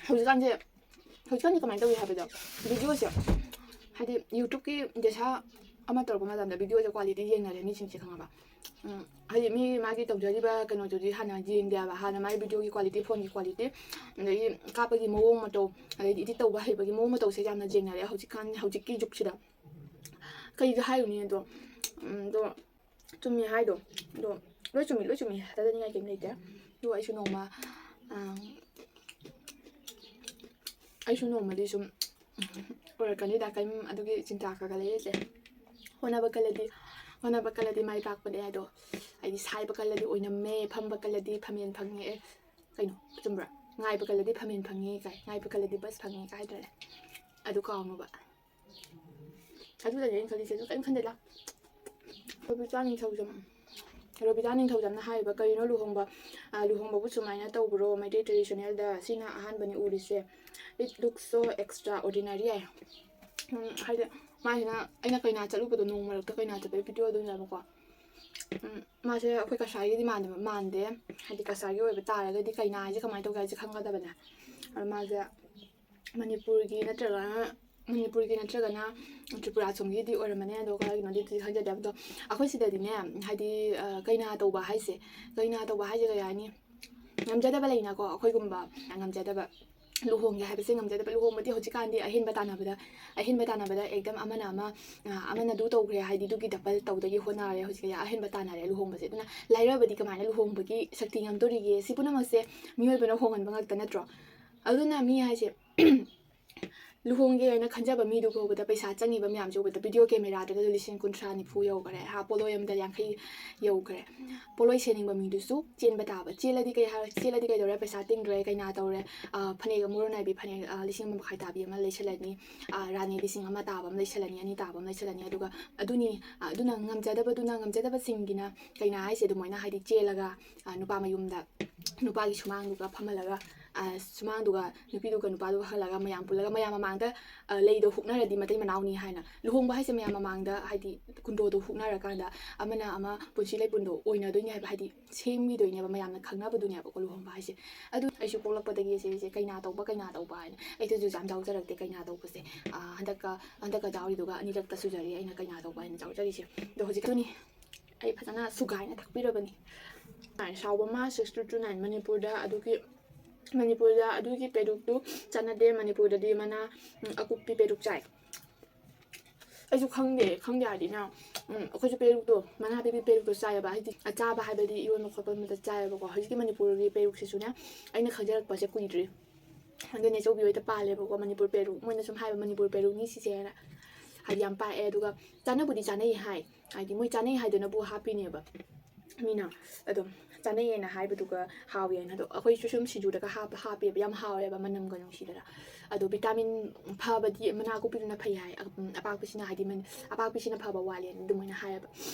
ꯍꯧꯖꯤꯛꯀꯥꯟꯁꯦ ꯍꯧꯖꯤꯛꯀꯥꯟꯁꯦ ꯀꯃꯥꯏꯅ ꯇꯧꯏ ꯍꯥꯏꯕꯗ, ꯚꯤꯗꯤꯑꯣꯁꯦ ꯍꯥꯏꯗꯤ YouTubeꯀꯤ ꯗꯦꯁꯥ ꯑꯃ ꯇꯧꯔꯛꯄ ꯃꯇꯝꯗ ꯚꯤꯗꯤꯑꯣꯁꯦ quality ꯌꯦꯡꯅꯔꯦ ꯃꯤꯁꯤꯡꯁꯦ, ꯈꯪꯉꯕ? ꯎꯝ, ꯍꯥꯏꯗꯤ ꯃꯤ ꯃꯥꯒꯤ ꯇꯧꯖꯔꯤꯕ ꯀꯩꯅꯣꯗꯨꯗꯤ ꯍꯥꯟꯅ ꯌꯦꯡꯗꯦ ꯍꯥꯏꯕ, ꯍꯥꯟꯅ ꯃꯥꯒꯤ ꯚꯤꯗꯤꯑꯣꯒꯤ quality, phoneꯒꯤ quality, ꯑꯗꯒꯤ ꯀꯥꯞꯄꯒꯤ ꯃꯑꯣꯡ ꯃꯇꯧ, ꯑꯗꯩꯗꯤ edit ꯇꯧꯕ ꯍꯩꯕꯒꯤ ꯃꯑꯣꯡ ꯃꯇꯧꯁꯦ ꯌꯥꯝꯅ ꯌꯦꯡꯅꯔꯦ ꯍꯧꯖꯤꯛꯀꯥꯟ, ꯍꯧꯖꯤꯛꯀꯤ ꯖꯨꯛꯁꯤꯗ꯫ ꯀꯩꯗ ꯍꯥꯏꯔꯨꯅꯤ ꯑꯗꯣ? ꯎꯝ, ꯑꯗꯣ ꯆꯨꯝꯃꯤ ꯍꯥꯏꯗꯣ꯫ ꯑꯗꯣ ꯂꯣꯏ ꯆꯨꯝꯃꯤ, ꯂꯣꯏ ꯆꯨꯝꯃꯤ, ꯊꯥꯖꯅꯤꯡꯉꯥꯏ ꯀꯩꯝ ꯂꯩꯇꯦ꯫ ꯑꯗꯣ ꯑꯩꯁꯨ ꯅꯣꯡꯃ, ꯑꯥ, ꯑꯩꯁꯨ ꯅꯣꯡꯃꯗꯤ ꯁꯨꯝ ꯑꯣꯏꯔꯛꯀꯅꯤꯗ, ꯀꯩꯝ ꯑꯗꯨꯒꯤ ꯆꯤꯟꯇꯥ ꯈꯔ ꯈꯔ ꯂꯩꯔꯁꯦ꯫ ꯍꯣꯠꯅꯕ ꯀꯜꯂꯗꯤ, ꯍꯣꯠꯅꯕ ꯀꯜꯂꯗꯤ ꯃꯥꯏ ꯄꯥꯛꯄꯅꯦ ꯍꯥꯏꯗꯣ꯫ ꯍꯥꯏꯗꯤ ꯁꯥꯏꯕ ꯀꯜꯂꯗꯤ ꯑꯣꯏꯅꯝꯃꯦ, ꯐꯝꯕ ꯀꯜꯂꯗꯤ ꯐꯝꯃꯦꯟ ꯐꯪꯉꯦ꯫ ꯑꯦ, ꯀꯩꯅꯣ? ꯆꯨꯝꯕ꯭ꯔꯥ? ꯉꯥꯏꯕ ꯀꯜꯂꯗꯤ ꯐꯝꯃꯦꯟ ꯐꯪꯉꯤ ꯀꯥꯏ, ꯉꯥꯏꯕ ꯀꯜꯂꯗꯤ ꯕꯁ ꯐꯪꯉꯤ ꯀꯥꯏ ꯍꯥꯏꯗ꯭ꯔꯅꯦ? ꯑꯗꯨ ꯀꯥꯎꯅꯣꯕ꯫ ꯑꯗꯨꯗꯅꯦ ꯑꯩꯅ ꯈꯜꯂꯤꯁꯦ, ꯑꯗꯨ ꯀꯔꯤꯝ ꯈꯟꯗꯦꯗ꯫ ꯔꯣꯕꯤꯇꯥ ꯅꯤꯡꯊꯧꯖꯝ, ꯔꯣꯕꯤꯇꯥ ꯅꯤꯡꯊꯧꯖꯝꯅ ꯍꯥꯏꯔꯤꯕ, "ꯀꯔꯤꯅꯣ ꯂꯨꯍꯣꯡꯕ, ꯑ, ꯂꯨꯍꯣꯡꯕꯕꯨ ꯁꯨꯃꯥꯏꯅ ꯇꯧꯕ꯭ꯔꯣ ꯃꯩꯇꯩ traditionalꯗ? ꯁꯤꯅ ꯑꯍꯥꯟꯕꯅꯤ ꯎꯔꯤꯁꯦ꯫ It looks so extraordinary" ꯍꯥꯏ꯫ ꯎꯝ, ꯍꯥꯏꯗꯤ ꯃꯥꯁꯤꯅ, ꯑꯩꯅ ꯀꯩꯅꯥ ꯆꯠꯂꯨꯕꯗꯣ, ꯅꯣꯡ ꯃꯔꯛꯇ ꯀꯩꯅꯥ ꯆꯠꯄꯒꯤ ꯚꯤꯗꯤꯑꯣꯗꯨꯅꯦꯕꯀꯣ꯫ ꯎꯝ, ꯃꯥꯁꯦ ꯑꯩꯈꯣꯏ ꯀꯁꯥꯔꯒꯤꯗꯤ ꯃꯥꯟꯗꯕ, ꯃꯥꯟꯗꯦ꯫ ꯍꯥꯏꯗꯤ ꯀꯁꯥꯔꯒꯤ ꯑꯣꯏꯕ ꯇꯥꯔꯒꯗꯤ ꯀꯩꯅꯥ ꯍꯥꯏꯁꯦ ꯀꯃꯥꯏꯅ ꯇꯧꯒꯦ ꯍꯥꯏꯁꯦ ꯈꯪꯒꯗꯕꯅꯦ꯫ ꯑꯗꯣ ꯃꯥꯁꯦ ꯃꯅꯤꯄꯨꯔꯒꯤ ꯅꯠꯇ꯭ꯔꯒꯅ, ꯃꯅꯤꯄꯨꯔꯒꯤ ꯅꯠꯇ꯭ꯔꯒꯅ ꯇ꯭ꯔꯤꯄꯨꯔꯥ ꯁꯣꯝꯒꯤꯗꯤ ꯑꯣꯏꯔꯝꯃꯅꯤ꯫ ꯑꯗꯣ ꯀꯗꯥꯏꯒꯤꯅꯣꯗꯤ ꯈꯪꯖꯗꯦ꯫ ꯑꯗꯣ ꯑꯩꯈꯣꯏ ꯁꯤꯗꯗꯤꯅꯦ, ꯍꯥꯏꯗꯤ, ꯑ, ꯀꯩꯅꯥ ꯇꯧꯕ ꯍꯥꯏꯁꯦ, ꯀꯩꯅꯥ ꯇꯧꯕ ꯍꯥꯏꯁꯦ ꯀꯩ ꯍꯥꯏꯅꯤ, ꯉꯝꯖꯗꯕ ꯂꯩꯅꯀꯣ, ꯑꯩꯈꯣꯏꯒꯨꯝꯕ ꯉꯝꯖꯗꯕ, ꯂꯨꯍꯣꯡꯒꯦ ꯍꯥꯏꯕꯁꯦ ꯉꯝꯖꯗꯕ꯫ ꯂꯨꯍꯣꯡꯕꯗꯤ ꯍꯧꯖꯤꯛꯀꯥꯟꯗꯤ ꯑꯍꯦꯟꯕ ꯇꯥꯟꯅꯕꯗ, ꯑꯍꯦꯟꯕ ꯇꯥꯟꯅꯕꯗ ꯑꯦꯛꯗꯝ ꯑꯃꯅ ꯑꯃ, ꯑ, ꯑꯃꯅ ꯑꯗꯨ ꯇꯧꯈ꯭ꯔꯦ ꯍꯥꯏꯗꯤ ꯑꯗꯨꯒꯤ double ꯇꯧꯗꯒꯤ ꯍꯣꯠꯅꯔꯦ꯫ ꯍꯧꯖꯤꯛ ꯑꯍꯦꯟꯕ ꯇꯥꯟꯅꯔꯦ ꯂꯨꯍꯣꯡꯕꯁꯦ꯫ ꯑꯗꯨꯅ ꯂꯥꯏꯔꯕꯗꯤ ꯀꯃꯥꯏꯅ ꯂꯨꯍꯣꯡꯕꯒꯤ ꯁꯛꯇꯤ ꯉꯝꯗꯣꯔꯤꯒꯦ? ꯁꯤ ꯄꯨꯝꯅꯃꯛꯁꯦ ꯃꯤꯑꯣꯏꯕꯅ ꯍꯣꯡꯍꯟꯕ ꯉꯥꯛꯇ ꯅꯠꯇ꯭ꯔꯣ? ꯑꯗꯨꯅ ꯃꯤ ꯍꯥꯏꯁꯦ ꯂꯨꯍꯣꯡꯒꯦ ꯍꯥꯏꯅ ꯈꯟꯖꯕ ꯃꯤꯗꯨ ꯐꯥꯎꯕꯗ ꯄꯩꯁꯥ ꯆꯪꯉꯤꯕ ꯃꯌꯥꯝꯁꯦ ꯎꯕꯗ ꯚꯤꯗꯤꯑꯣ ꯀꯦꯃꯦꯔꯥꯗꯨꯗꯁꯨ ꯂꯤꯁꯤꯡ ꯀꯨꯟꯊ꯭ꯔꯥ ꯅꯤꯐꯨ ꯌꯧꯈꯔꯦ ꯍꯥ, ꯄꯣꯠꯂꯣꯏ ꯑꯃꯗ ꯌꯥꯡꯈꯩ ꯌꯧꯈꯔꯦ꯫ ꯄꯣꯠꯂꯣꯏ ꯁꯦꯠꯅꯤꯡꯕ ꯃꯤꯗꯨꯁꯨ ꯆꯦꯟꯕ ꯇꯥꯕ꯫ ꯆꯦꯜꯂꯗꯤ ꯀꯩ ꯍꯥꯏ-, ꯆꯦꯜꯂꯗꯤ ꯀꯩꯗꯧꯔꯦ? ꯄꯩꯁꯥ ꯇꯤꯡꯗ꯭ꯔꯦ, ꯀꯩꯅꯥ ꯇꯧꯔꯦ, ꯑ, ꯐꯅꯦꯛ ꯑꯃ ꯃꯣꯔꯣ ꯅꯥꯏꯕꯤ ꯐꯅꯦꯛ, ꯑ, ꯂꯤꯁꯤꯡ ꯑꯃ ꯃꯈꯥꯏ ꯇꯥꯕꯤ ꯑꯃ ꯂꯩꯁꯜꯂꯅꯤ, ꯑ, ꯔꯥꯅꯤ ꯂꯤꯁꯤꯡ ꯑꯃ ꯇꯥꯕ ꯑꯃ ꯂꯩꯁꯜꯂꯅꯤ, ꯑꯅꯤ ꯇꯥꯕ ꯑꯃ ꯂꯩꯁꯜꯂꯅꯤ꯫ ꯑꯗꯨꯒ ꯑꯗꯨꯅꯤ, ꯑ, ꯑꯗꯨꯅ ꯉꯝꯖꯗꯕꯗꯨꯅ, ꯉꯝꯖꯗꯕꯁꯤꯡꯒꯤꯅ ꯀꯩꯅꯥ ꯍꯥꯏꯁꯦ ꯑꯗꯨꯃꯥꯏꯅ ꯍꯥꯏꯗꯤ ꯆꯦꯜꯂꯒ, ꯑ, ꯅꯨꯄꯥ ꯃꯌꯨꯝꯗ, ꯅꯨꯄꯥꯒꯤ ꯁꯨꯃꯥꯡꯗꯨꯒ ꯐꯝꯍꯜꯂꯒ ꯑ, ꯁꯨꯃꯥꯡꯗꯨꯒ ꯅꯨꯄꯤꯗꯨꯒ ꯅꯨꯄꯥꯗꯨꯒ ꯍꯜꯂꯒ ꯃꯌꯥꯝ ꯄꯨꯜꯂꯒ ꯃꯌꯥꯝ ꯃꯃꯥꯡꯗ, ꯑ, ꯂꯩꯗꯣ ꯍꯨꯛꯅꯔꯗꯤ ꯃꯇꯩ ꯃꯅꯥꯎꯅꯤ ꯍꯥꯏꯅ꯫ ꯂꯨꯍꯣꯡꯕ ꯍꯥꯏꯁꯦ ꯃꯌꯥꯝ ꯃꯃꯥꯡꯗ, ꯍꯥꯏꯗꯤ ꯀꯨꯟꯗꯣꯗꯣ ꯍꯨꯛꯅꯔꯀꯥꯟꯗ ꯑꯃꯅ ꯑꯃ ꯄꯨꯟꯁꯤ ꯂꯩꯄꯨꯟꯗꯣ ꯑꯣꯏꯅꯗꯣꯏꯅꯦ ꯍꯥꯏꯕ, ꯍꯥꯏꯗꯤ ꯁꯦꯝꯈꯤꯗꯣꯏꯅꯦꯕ, ꯃꯌꯥꯝꯅ ꯈꯪꯅꯕꯗꯨꯅꯦꯕꯀꯣ ꯂꯨꯍꯣꯡꯕ ꯍꯥꯏꯁꯦ꯫ ꯑꯗꯨ ꯑꯩꯁꯨ ꯄꯣꯛꯂꯛꯄꯗꯒꯤ ꯁꯤꯁꯦ ꯀꯩꯅꯥ ꯇꯧꯕ, ꯀꯩꯅꯥ ꯇꯧꯕ ꯍꯥꯏꯅ ꯑꯩ ꯆꯨꯖꯨ ꯌꯥꯝ ꯌꯥꯎꯖꯔꯛꯇꯦ ꯀꯩꯅꯥ ꯇꯧꯕꯁꯦ꯫ ꯑ, ꯍꯟꯗꯛꯀ, ꯍꯟꯗꯛꯀ ꯌꯥꯎꯔꯤꯗꯨꯒ ꯑꯅꯤꯔꯛꯇ ꯁꯨꯖꯔꯤ ꯑꯩꯅ ꯀꯩꯅꯥ ꯇꯧꯕ ꯍꯥꯏꯅ ꯌꯥꯎꯖꯔꯤꯁꯦ꯫ ꯑꯗꯣ ꯍꯧꯖꯤꯛꯇꯨꯅꯤ ꯑꯩ ꯐꯖꯅ ꯁꯨꯒꯥꯏꯅ ꯊꯛꯄꯤꯔꯕꯅꯤ꯫ ꯁꯥꯎꯕ ꯑꯃ six two two nine ꯃꯅꯤꯄꯨꯔꯗ, ꯑꯗꯨꯒꯤ ꯃꯅꯤꯄꯨꯔꯗ ꯑꯗꯨꯒꯤ ꯄꯦꯔꯨꯛꯇꯨ ꯆꯠꯅꯗꯦ꯫ ꯃꯅꯤꯄꯨꯔꯗꯗꯤ ꯃꯅꯥ, ꯎꯝ, ꯑꯀꯨꯞꯄꯤ ꯄꯦꯔꯨꯛ ꯆꯥꯏ꯫ ꯑꯩꯁꯨ ꯈꯪꯗꯦ, ꯈꯪꯗꯦ ꯍꯥꯏꯗꯤꯅꯦ, ꯎꯝ, ꯑꯩꯈꯣꯏꯁꯨ ꯄꯦꯔꯨꯛꯇꯣ, ꯃꯅꯥ ꯄꯤꯕꯤ ꯄꯦꯔꯨꯛꯇꯣ ꯆꯥꯏꯌꯦꯕ, ꯍꯥꯏꯗꯤ ꯑꯆꯥꯕ ꯍꯥꯏꯕꯗꯤ ꯏꯔꯣꯟꯕ ꯈꯣꯠꯄ ꯑꯃꯗ ꯆꯥꯏꯌꯦꯕꯀꯣ꯫ ꯍꯧꯖꯤꯛꯀꯤ ꯃꯅꯤꯄꯨꯔꯒꯤ ꯄꯦꯔꯨꯛꯁꯤꯁꯨꯅꯦ, ꯑꯩꯅ ꯈꯪꯖꯔꯛꯄꯁꯦ ꯀꯨꯏꯗ꯭ꯔꯤ꯫ ꯑꯗꯨꯅꯦ ꯆꯧꯕꯤ ꯍꯣꯏꯗ ꯄꯥꯜꯂꯦꯕꯀꯣ, ꯃꯅꯤꯄꯨꯔ ꯄꯦꯔꯨꯛ꯫ ꯃꯣꯏꯅ ꯁꯨꯝ ꯍꯥꯏꯕ ꯃꯅꯤꯄꯨꯔ ꯄꯦꯔꯨꯛꯅꯤ ꯁꯤꯁꯦꯅ꯫ ꯍꯥꯏꯗꯤ ꯌꯥꯝ ꯄꯥꯛꯑꯦ, ꯑꯗꯨꯒ ꯆꯥꯅꯕꯨꯗꯤ ꯆꯥꯅꯩ ꯍꯥꯏ, ꯍꯥꯏꯗꯤ ꯃꯣꯏ ꯆꯥꯅꯩ ꯍꯥꯏꯗꯅꯕꯨ ꯍꯥꯞꯄꯤꯅꯦꯕ ꯃꯤꯅ꯫ ꯑꯗꯨꯝ ꯆꯥꯅꯩꯌꯦꯅ ꯍꯥꯏꯕꯗꯨꯒ ꯍꯥꯎꯋꯦꯅ꯫ ꯑꯗꯣ ꯑꯩꯈꯣꯏꯁꯨ ꯁꯨꯝ ꯁꯤꯡꯖꯨꯗꯒ ꯍꯥꯞꯄ ꯍꯥꯞꯄꯦꯕ, ꯌꯥꯝ ꯍꯥꯎꯋꯦꯕ, ꯃꯅꯝꯒ ꯅꯨꯡꯁꯤꯗꯅ꯫ ꯑꯗꯣ ꯚꯤꯇꯥꯃꯤꯟ ꯐꯕꯗꯤ ꯃꯅꯥ ꯑꯀꯨꯞꯄꯤꯗꯨꯅ ꯐꯩ ꯍꯥꯏ, ꯑꯄꯥꯛꯄꯁꯤꯅ, ꯍꯥꯏꯗꯤ ꯃꯅ-, ꯑꯄꯥꯛꯄꯁꯤꯅ ꯐꯕ ꯋꯥꯠꯂꯦꯅ ꯑꯗꯨꯃꯥꯏꯅ ꯍꯥꯏꯌꯦꯕ꯫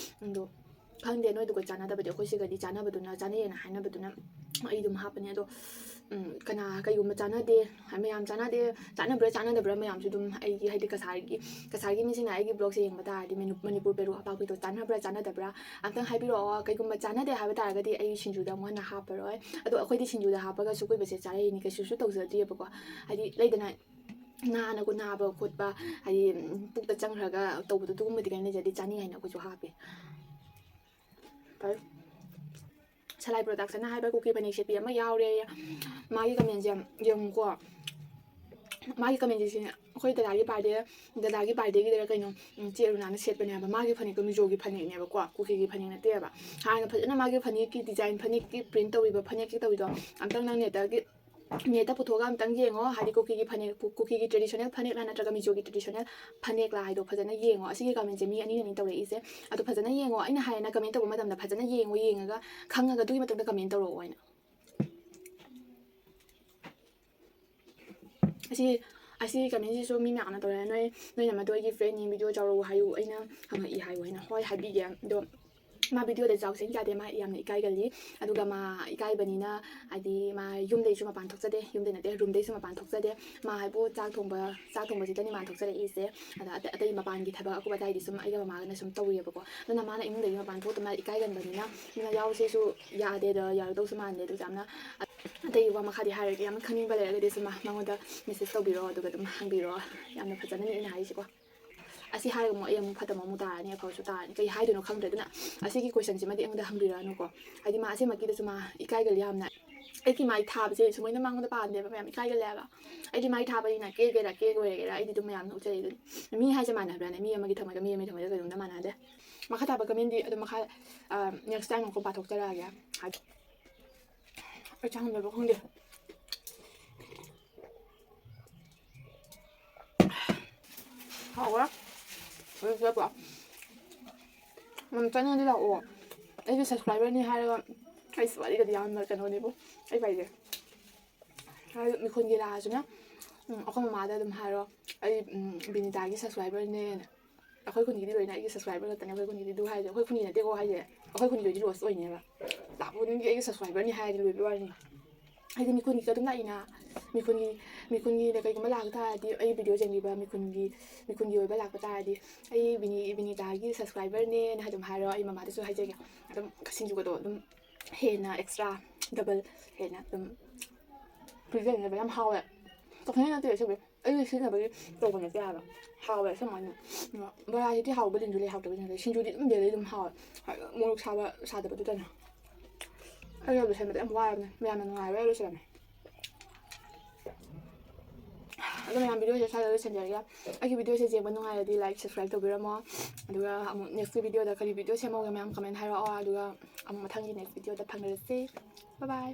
ꯑꯗꯣ ꯈꯪꯗꯦ ꯅꯣꯏꯗꯨꯒ ꯆꯥꯟꯅꯗꯕꯗꯤ, ꯑꯩꯈꯣꯏ ꯁꯤꯒꯗꯤ ꯆꯥꯟꯅꯕꯗꯨꯅ, ꯆꯥꯅꯩꯌꯦꯅ ꯍꯥꯏꯅꯕꯗꯨꯅ ꯑꯩ ꯑꯗꯨꯝ ꯍꯥꯞꯄꯅꯦ꯫ ꯑꯗꯣ, ꯎꯝ, ꯀꯅꯥ, ꯀꯩꯒꯨꯝꯕ ꯆꯥꯟꯅꯗꯦ, ꯃꯌꯥꯝ ꯆꯥꯟꯅꯗꯦ, ꯆꯥꯟꯅꯕ꯭ꯔꯥ ꯆꯥꯟꯅꯗꯕ꯭ꯔꯥ ꯃꯌꯥꯝꯁꯨ ꯑꯗꯨꯝ ꯑꯩꯒꯤ, ꯍꯥꯏꯗꯤ ꯀꯁꯥꯔꯒꯤ, ꯀꯁꯥꯔꯒꯤ ꯃꯤꯁꯤꯡꯅ ꯑꯩꯒꯤ vlogꯁꯦ ꯌꯦꯡꯕ ꯇꯥꯔꯗꯤ ꯃꯅꯨ-, ꯃꯅꯤꯄꯨꯔ ꯄꯦꯔꯨꯛ ꯑꯄꯥꯛꯄꯤꯗꯣ ꯆꯥꯟꯅꯕ꯭ꯔꯥ ꯆꯥꯟꯅꯗꯕ꯭ꯔꯥ ꯑꯝꯇꯪ ꯍꯥꯏꯕꯤꯔꯛꯑꯣ꯫ ꯀꯩꯒꯨꯝꯕ ꯆꯥꯟꯅꯗꯦ ꯍꯥꯏꯕ ꯇꯥꯔꯒꯗꯤ ꯑꯩ ꯁꯤꯡꯖꯨꯗ ꯑꯃꯨꯛ ꯍꯟꯅ ꯍꯥꯞꯄꯔꯣꯏ꯫ ꯑꯗꯣ ꯑꯩꯈꯣꯏꯗꯤ ꯁꯤꯡꯖꯨꯗ ꯍꯥꯞꯄꯒꯁꯨ ꯀꯨꯏꯕꯁꯦ ꯆꯥꯔꯛꯏꯅꯤ, ꯀꯩꯁꯨꯁꯨ ꯇꯧꯖꯗ꯭ꯔꯤꯑꯕꯀꯣ꯫ ꯍꯥꯏꯗꯤ ꯂꯩꯗꯅ, ꯅꯥꯅꯒ ꯅꯥꯕ ꯈꯣꯠꯄ, ꯍꯥꯏꯗꯤ, ꯎꯝ, ꯄꯨꯛꯇ ꯆꯪꯈ꯭ꯔꯒ ꯇꯧꯕꯗꯣ, ꯑꯗꯨꯒꯨꯝꯕꯗꯤ ꯀꯩꯝ ꯂꯩꯖꯗꯦ, ꯆꯥꯅꯤꯡꯉꯥꯏꯅ ꯑꯩꯈꯣꯏꯁꯨ ꯍꯥꯞꯄꯤ꯫ ꯐꯔꯦ꯫ ꯁꯂꯥꯏ Productionꯅ ꯍꯥꯏꯕ ꯀꯨꯀꯤ ꯐꯅꯦꯛ ꯁꯦꯠꯄꯤ ꯑꯃ ꯌꯥꯎꯔꯦ꯫ ꯃꯥꯒꯤ commentꯁꯦ ꯌꯦꯡꯉꯨꯀꯣ꯫ ꯃꯥꯒꯤ commentꯁꯦ ꯁꯤꯅꯦ, ꯑꯩꯈꯣꯏ ꯗꯗꯥꯒꯤ birthday, ꯗꯗꯥꯒꯤ birthdayꯒꯤꯗꯔ ꯀꯩꯅꯣ, ꯎꯝ, ꯆꯦ ꯑꯔꯨꯅꯥꯅ ꯁꯦꯠꯄꯅꯦ ꯍꯥꯏꯕ꯫ ꯃꯥꯒꯤ ꯐꯅꯦꯛꯇꯣ ꯃꯤꯖꯣꯒꯤ ꯐꯅꯦꯛꯅꯦꯕꯀꯣ, ꯀꯨꯀꯤꯒꯤ ꯐꯅꯦꯛ ꯅꯠꯇꯦꯕ꯫ ꯍꯥꯟꯅ ꯐꯖꯅ ꯃꯥꯒꯤ ꯐꯅꯦꯛꯀꯤ design, ꯐꯅꯦꯛꯀꯤ print ꯇꯧꯔꯤꯕ, ꯐꯅꯦꯛꯀꯤ ꯇꯧꯔꯤꯗꯣ ꯑꯝꯇꯪ ꯅꯪ netꯇꯒꯤ, netꯇ ꯄꯨꯊꯣꯛꯑꯒ ꯑꯝꯇꯪ ꯌꯦꯡꯉꯣ꯫ ꯍꯥꯏꯗꯤ ꯀꯨꯀꯤꯒꯤ ꯐꯅꯦꯛ, ꯀꯨ-, ꯀꯨꯀꯤꯒꯤ traditional ꯐꯅꯦꯛꯂꯥ ꯅꯠꯇ꯭ꯔꯒ ꯃꯤꯖꯣꯒꯤ traditional ꯐꯅꯦꯛꯂꯥ ꯍꯥꯏꯗꯣ ꯐꯖꯅ ꯌꯦꯡꯉꯣ꯫ ꯑꯁꯤꯒꯤ commentꯁꯦ ꯃꯤ ꯑꯅꯤꯅꯅꯤ ꯇꯧꯔꯛꯏꯁꯦ꯫ ꯑꯗꯣ ꯐꯖꯅ ꯌꯦꯡꯉꯣ꯫ ꯑꯩꯅ ꯍꯥꯏꯌꯦꯅ comment ꯇꯧꯕ ꯃꯇꯝꯗ ꯐꯖꯅ ꯌꯦꯡꯉꯣ, ꯌꯦꯡꯉꯒ ꯈꯪꯉꯒ ꯑꯗꯨꯒꯤ ꯃꯇꯨꯡꯗ comment ꯇꯧꯔꯛꯑꯣ ꯍꯥꯏꯅ꯫ ꯑꯁꯤ, ꯑꯁꯤ commentꯁꯤꯁꯨ ꯃꯤ ꯃꯌꯥꯝꯅ ꯇꯧꯔꯦ꯫ "ꯅꯣꯏ, ꯅꯣꯏ ꯅꯃꯗꯣ ꯑꯩꯒꯤ friendꯅꯤ, video ꯆꯥꯎꯔꯛꯎ ꯍꯥꯏꯌꯨ, ꯑꯩꯅ ꯍꯪꯉꯛꯏ ꯍꯥꯏꯌꯨ" ꯍꯥꯏꯅ꯫ ꯍꯣꯏ, ꯍꯥꯏꯕꯤꯒꯦ꯫ ꯑꯗꯣ ꯃꯥ ꯚꯤꯗꯤꯑꯣꯗ ꯌꯥꯎꯁꯦꯅ ꯌꯥꯗꯦ, ꯃꯥ ꯌꯥꯝꯅ ꯏꯀꯥꯏꯒꯜꯂꯤ꯫ ꯑꯗꯨꯒ ꯃꯥ ꯏꯀꯥꯏꯕꯅꯤꯅ, ꯍꯥꯏꯗꯤ, ꯃꯥ ꯌꯨꯝꯗꯩꯁꯨ ꯃꯄꯥꯟ ꯊꯣꯛꯆꯗꯦ, ꯌꯨꯝꯗꯩ ꯅꯠꯇꯦ, ꯔꯨꯝꯗꯩꯁꯨ ꯃꯄꯥꯟ ꯊꯣꯛꯆꯗꯦ꯫ ꯃꯥ ꯍꯥꯏꯕꯨ ꯆꯥꯛ ꯊꯣꯡꯕ, ꯆꯥꯛ ꯊꯣꯡꯕꯁꯤꯗꯅꯤ ꯃꯥ ꯊꯣꯛꯆꯔꯛꯏꯁꯦ꯫ ꯑꯗ ꯑꯇꯩ, ꯑꯇꯩ ꯃꯄꯥꯟꯒꯤ ꯊꯕꯛ ꯑꯀꯨꯞ ꯑꯇꯥꯏꯗꯤ ꯁꯨꯝ ꯑꯩꯒ ꯃꯃꯥꯒꯅ ꯁꯨꯝ ꯇꯧꯔꯤꯑꯕꯀꯣ꯫ ꯑꯗꯨꯅ ꯃꯥꯅ ꯏꯃꯨꯡꯗꯒꯤ ꯃꯄꯥꯟ ꯊꯣꯛꯇ, ꯃꯥ ꯏꯀꯥꯏꯒꯟꯕꯅꯤꯅ, ꯃꯤꯅ ꯌꯥꯎꯁꯦꯁꯨ ꯌꯥꯗꯦ, ꯑꯗ ꯌꯥꯔꯛꯇꯧꯁꯨ ꯃꯥꯟꯗꯦ꯫ ꯑꯗꯨ ꯌꯥꯝꯅ ꯑꯇꯩ ꯋꯥ ꯃꯈꯥꯗꯤ ꯍꯥꯏꯔꯒꯦ, ꯌꯥꯝ ꯈꯪꯅꯤꯡꯕ ꯂꯩꯔꯒꯗꯤ ꯁꯨꯝ ꯃꯉꯣꯟꯗ ꯃꯦꯁꯦꯖ ꯇꯧꯕꯤꯔꯣ, ꯑꯗꯨꯒ ꯑꯗꯨꯝ ꯍꯪꯕꯤꯔꯣ꯫ ꯌꯥꯝꯅ ꯐꯖꯅꯅꯤ ꯑꯩꯅ ꯍꯥꯏꯔꯤꯁꯤꯀꯣ꯫ ꯑꯁꯤ ꯍꯥꯏꯔꯒ ꯑꯃꯨꯛ ꯑꯩ ꯑꯃꯨꯛ ꯐꯠꯇꯕ ꯑꯃꯨꯛ ꯇꯥꯔꯅꯤ, ꯑꯐꯕꯁꯨ ꯇꯥꯔꯅꯤ, ꯀꯩ ꯍꯥꯏꯗꯣꯏꯅꯣ ꯈꯪꯗ꯭ꯔꯦ꯫ ꯑꯗꯨꯅ ꯑꯁꯤꯒꯤ ꯀꯣꯏꯁꯟꯁꯤꯃꯗꯤ ꯑꯩꯉꯣꯟꯗ ꯍꯪꯕꯤꯔꯛꯑꯅꯨꯀꯣ꯫ ꯍꯥꯏꯗꯤ ꯃꯥ ꯑꯁꯦꯡꯕꯒꯤꯗꯁꯨ ꯃꯥ ꯏꯀꯥꯏꯒꯜꯂꯤ ꯌꯥꯝꯅ꯫ ꯑꯩꯒꯤ ꯃꯥꯏ ꯊꯥꯕꯁꯦ ꯁꯨꯃꯥꯏꯅ ꯃꯉꯣꯟꯗ ꯄꯥꯝꯗꯦꯕ, ꯃꯌꯥꯝ ꯏꯀꯥꯏꯒꯜꯂꯦ ꯍꯥꯏꯕ꯫ ꯑꯩꯗꯤ ꯃꯥꯏ ꯊꯥꯕꯅꯤꯅ ꯀꯦꯒꯦꯔꯥ ꯀꯦꯒ ꯑꯣꯏꯔꯒꯦꯔꯥ ꯑꯩꯗꯤ ꯑꯗꯨꯝ ꯃꯌꯥꯝ ꯅꯣꯛꯆꯩ꯫ ꯑꯗꯨꯅꯤ ꯃꯤ ꯍꯥꯏꯁꯦ ꯃꯥꯟꯅꯕ꯭ꯔꯥꯅꯦ? ꯃꯤ ꯑꯃꯒꯤ ꯊꯃꯣꯏꯒ ꯃꯤ ꯑꯃꯒꯤ ꯊꯃꯣꯏꯒ ꯀꯩꯅꯣꯝꯗ ꯃꯥꯟꯅꯗꯦ꯫ ꯃꯈꯥ ꯇꯥꯕ ꯀꯃꯦꯟꯗꯤ ꯑꯗꯨꯝ ꯃꯈꯥ, ꯅꯦꯛꯁ ꯇꯥꯏꯝ ꯑꯃꯨꯛꯀ ꯄꯥꯊꯣꯛꯆꯔꯛꯑꯒꯦ꯫ ꯍꯥꯏꯗꯤ ꯑꯩ ꯆꯥꯡꯗꯕ ꯈꯪꯗꯦ꯫ ꯍꯥꯎꯕ꯭ꯔꯥ? ꯑꯗꯨ ꯆꯠꯄ꯭ꯔꯣ? ꯅꯪ ꯆꯠꯅꯤꯡꯉꯗꯤ ꯂꯥꯛꯑꯣ꯫ ꯑꯩꯁꯨ ꯁꯕꯁꯀ꯭ꯔꯥꯏꯕꯔꯅꯤ ꯍꯥꯏꯔꯒ ꯑꯩꯁꯨ ꯋꯥꯔꯤꯒꯗꯤ ꯌꯥꯝꯅ ꯀꯩꯅꯣꯅꯦꯕꯨ꯫ ꯑꯩ ꯄꯥꯏꯒꯦ꯫ ꯍꯥꯏꯗꯤ ꯃꯤꯈꯨꯟꯒꯤ ꯂꯥꯛꯑꯁꯨꯅꯦ, ꯎꯝ, ꯑꯩꯈꯣꯏ ꯃꯃꯥꯗ ꯑꯗꯨꯝ ꯍꯥꯏꯔꯣ, "ꯑꯩ, ꯎꯝ, ꯕꯤꯅꯤꯇꯥꯒꯤ ꯁꯕꯁꯀ꯭ꯔꯥꯏꯕꯔꯅꯦꯅ"꯫ ꯑꯩꯈꯣꯏ ꯈꯨꯟꯒꯤꯗꯤ ꯂꯣꯏꯅ ꯑꯩꯒꯤ ꯁꯕꯁꯀ꯭ꯔꯥꯏꯕꯔ ꯉꯥꯛꯇꯅꯦ꯫ ꯑꯩꯈꯣꯏ ꯈꯨꯟꯒꯤꯗꯤ ꯑꯗꯨ ꯍꯥꯏꯁꯦ, ꯑꯩꯈꯣꯏ ꯈꯨꯟꯒꯤ ꯅꯠꯇꯦꯀꯣ ꯍꯥꯏꯁꯦ, ꯑꯩꯈꯣꯏ ꯈꯨꯟꯒꯤ ꯑꯣꯏꯗꯤ ꯂꯣꯁ ꯑꯣꯏꯅꯦꯕ꯫ ꯂꯥꯛꯄ ꯈꯨꯗꯤꯡꯒꯤ ꯑꯩꯒꯤ ꯁꯕꯁꯀ꯭ꯔꯥꯏꯕꯔꯅꯤ ꯍꯥꯏꯔꯗꯤ ꯂꯣꯏꯕꯒꯤ ꯋꯥꯔꯤꯅꯤ꯫ ꯍꯥꯏꯗꯤ ꯃꯤꯈꯨꯟꯒꯤꯁꯨ ꯑꯗꯨꯝ ꯂꯥꯛꯏꯅ, ꯃꯤꯈꯨꯟꯒꯤ, ꯃꯤꯈꯨꯟꯒꯤꯗ ꯀꯩꯒꯨꯝꯕ ꯂꯥꯛꯄ ꯇꯥꯔꯗꯤ, ꯑꯩ ꯚꯤꯗꯤꯑꯣ ꯌꯦꯡꯕꯤꯕ ꯃꯤꯈꯨꯟꯒꯤ, ꯃꯤꯈꯨꯟꯒꯤ ꯑꯣꯏꯕ ꯂꯥꯛꯄ ꯇꯥꯔꯗꯤ, "ꯑꯩ ꯕꯤꯅꯤ-, ꯕꯤꯅꯤꯇꯥꯒꯤ ꯁꯕꯁꯀ꯭ꯔꯥꯏꯕꯔꯅꯦꯅ" ꯑꯗꯨꯝ ꯍꯥꯏꯔꯣ꯫ ꯑꯩ ꯃꯃꯥꯗꯁꯨ ꯍꯥꯏꯖꯒꯦ꯫ ꯑꯗꯨꯝ ꯁꯤꯡꯖꯨꯒꯗꯣ ꯑꯗꯨꯝ ꯍꯦꯟꯅ ꯑꯦꯛꯁꯇ꯭ꯔꯥ ꯗꯕꯜ ꯍꯦꯟꯅ ꯑꯗꯨꯝ ꯄꯤꯖꯅꯦꯕ꯫ ꯌꯥꯝ ꯍꯥꯎꯋꯦ꯫ ꯆꯥꯛꯈꯨꯝꯗ ꯅꯠꯇꯦ ꯑꯁꯦꯡꯕꯩ꯫ ꯑꯩꯒꯤ ꯁꯤꯖꯤꯟꯅꯕꯒꯤ ꯇꯧꯕ ꯅꯠꯇꯦ ꯍꯥꯏꯕ꯫ ꯍꯥꯎꯋꯦ ꯑꯁꯦꯡꯕꯩꯅꯦ꯫ ꯕꯣꯔꯥꯁꯤꯗꯤ ꯍꯥꯎꯕ ꯂꯤꯟꯁꯨ ꯂꯩ, ꯍꯥꯎꯇꯕ ꯂꯤꯟꯁꯨ ꯂꯩ꯫ ꯁꯤꯡꯖꯨꯗꯤ ꯑꯗꯨꯝ ꯂꯩ, ꯑꯗꯨꯝ ꯍꯥꯎꯋꯦ꯫ ꯍꯥꯏꯗꯤ ꯃꯣꯔꯣꯛ ꯁꯥꯕ ꯁꯥꯗꯕꯗꯨꯗꯅꯦ꯫ ꯑꯩ ꯂꯣꯏꯁꯟꯕꯗ ꯌꯥꯝ ꯋꯥꯔꯕꯅꯦ꯫ ꯃꯌꯥꯝꯅ ꯅꯨꯡꯉꯥꯏꯕ ꯂꯣꯏꯁꯜꯂꯝꯃꯦ꯫ ꯑꯗꯣ ꯃꯌꯥꯝ, ꯚꯤꯗꯤꯑꯣꯁꯦ ꯁ꯭ꯋꯥꯏꯗ ꯂꯣꯏꯁꯟꯖꯔꯒꯦ꯫ ꯑꯩꯒꯤ ꯚꯤꯗꯤꯑꯣꯁꯦ ꯌꯦꯡꯕ ꯅꯨꯡꯉꯥꯏꯔꯗꯤ ꯂꯥꯏꯛ, ꯁꯕꯁꯀ꯭ꯔꯥꯏꯕ ꯇꯧꯕꯤꯔꯝꯃꯣ꯫ ꯑꯗꯨꯒ ꯑꯃꯨꯛ ꯅꯦꯛꯁꯀꯤ ꯚꯤꯗꯤꯑꯣꯗ ꯀꯔꯤ ꯚꯤꯗꯤꯑꯣ ꯁꯦꯝꯍꯧꯒꯦ ꯃꯌꯥꯝ ꯀꯃꯦꯟ ꯍꯥꯏꯔꯛꯑꯣ꯫ ꯑꯗꯨꯒ ꯑꯃꯨꯛ ꯃꯊꯪꯒꯤ ꯅꯦꯛꯁ ꯚꯤꯗꯤꯑꯣꯗ ꯐꯪꯅꯔꯁꯤ꯫ ꯕꯥꯏ ꯕꯥꯏ꯫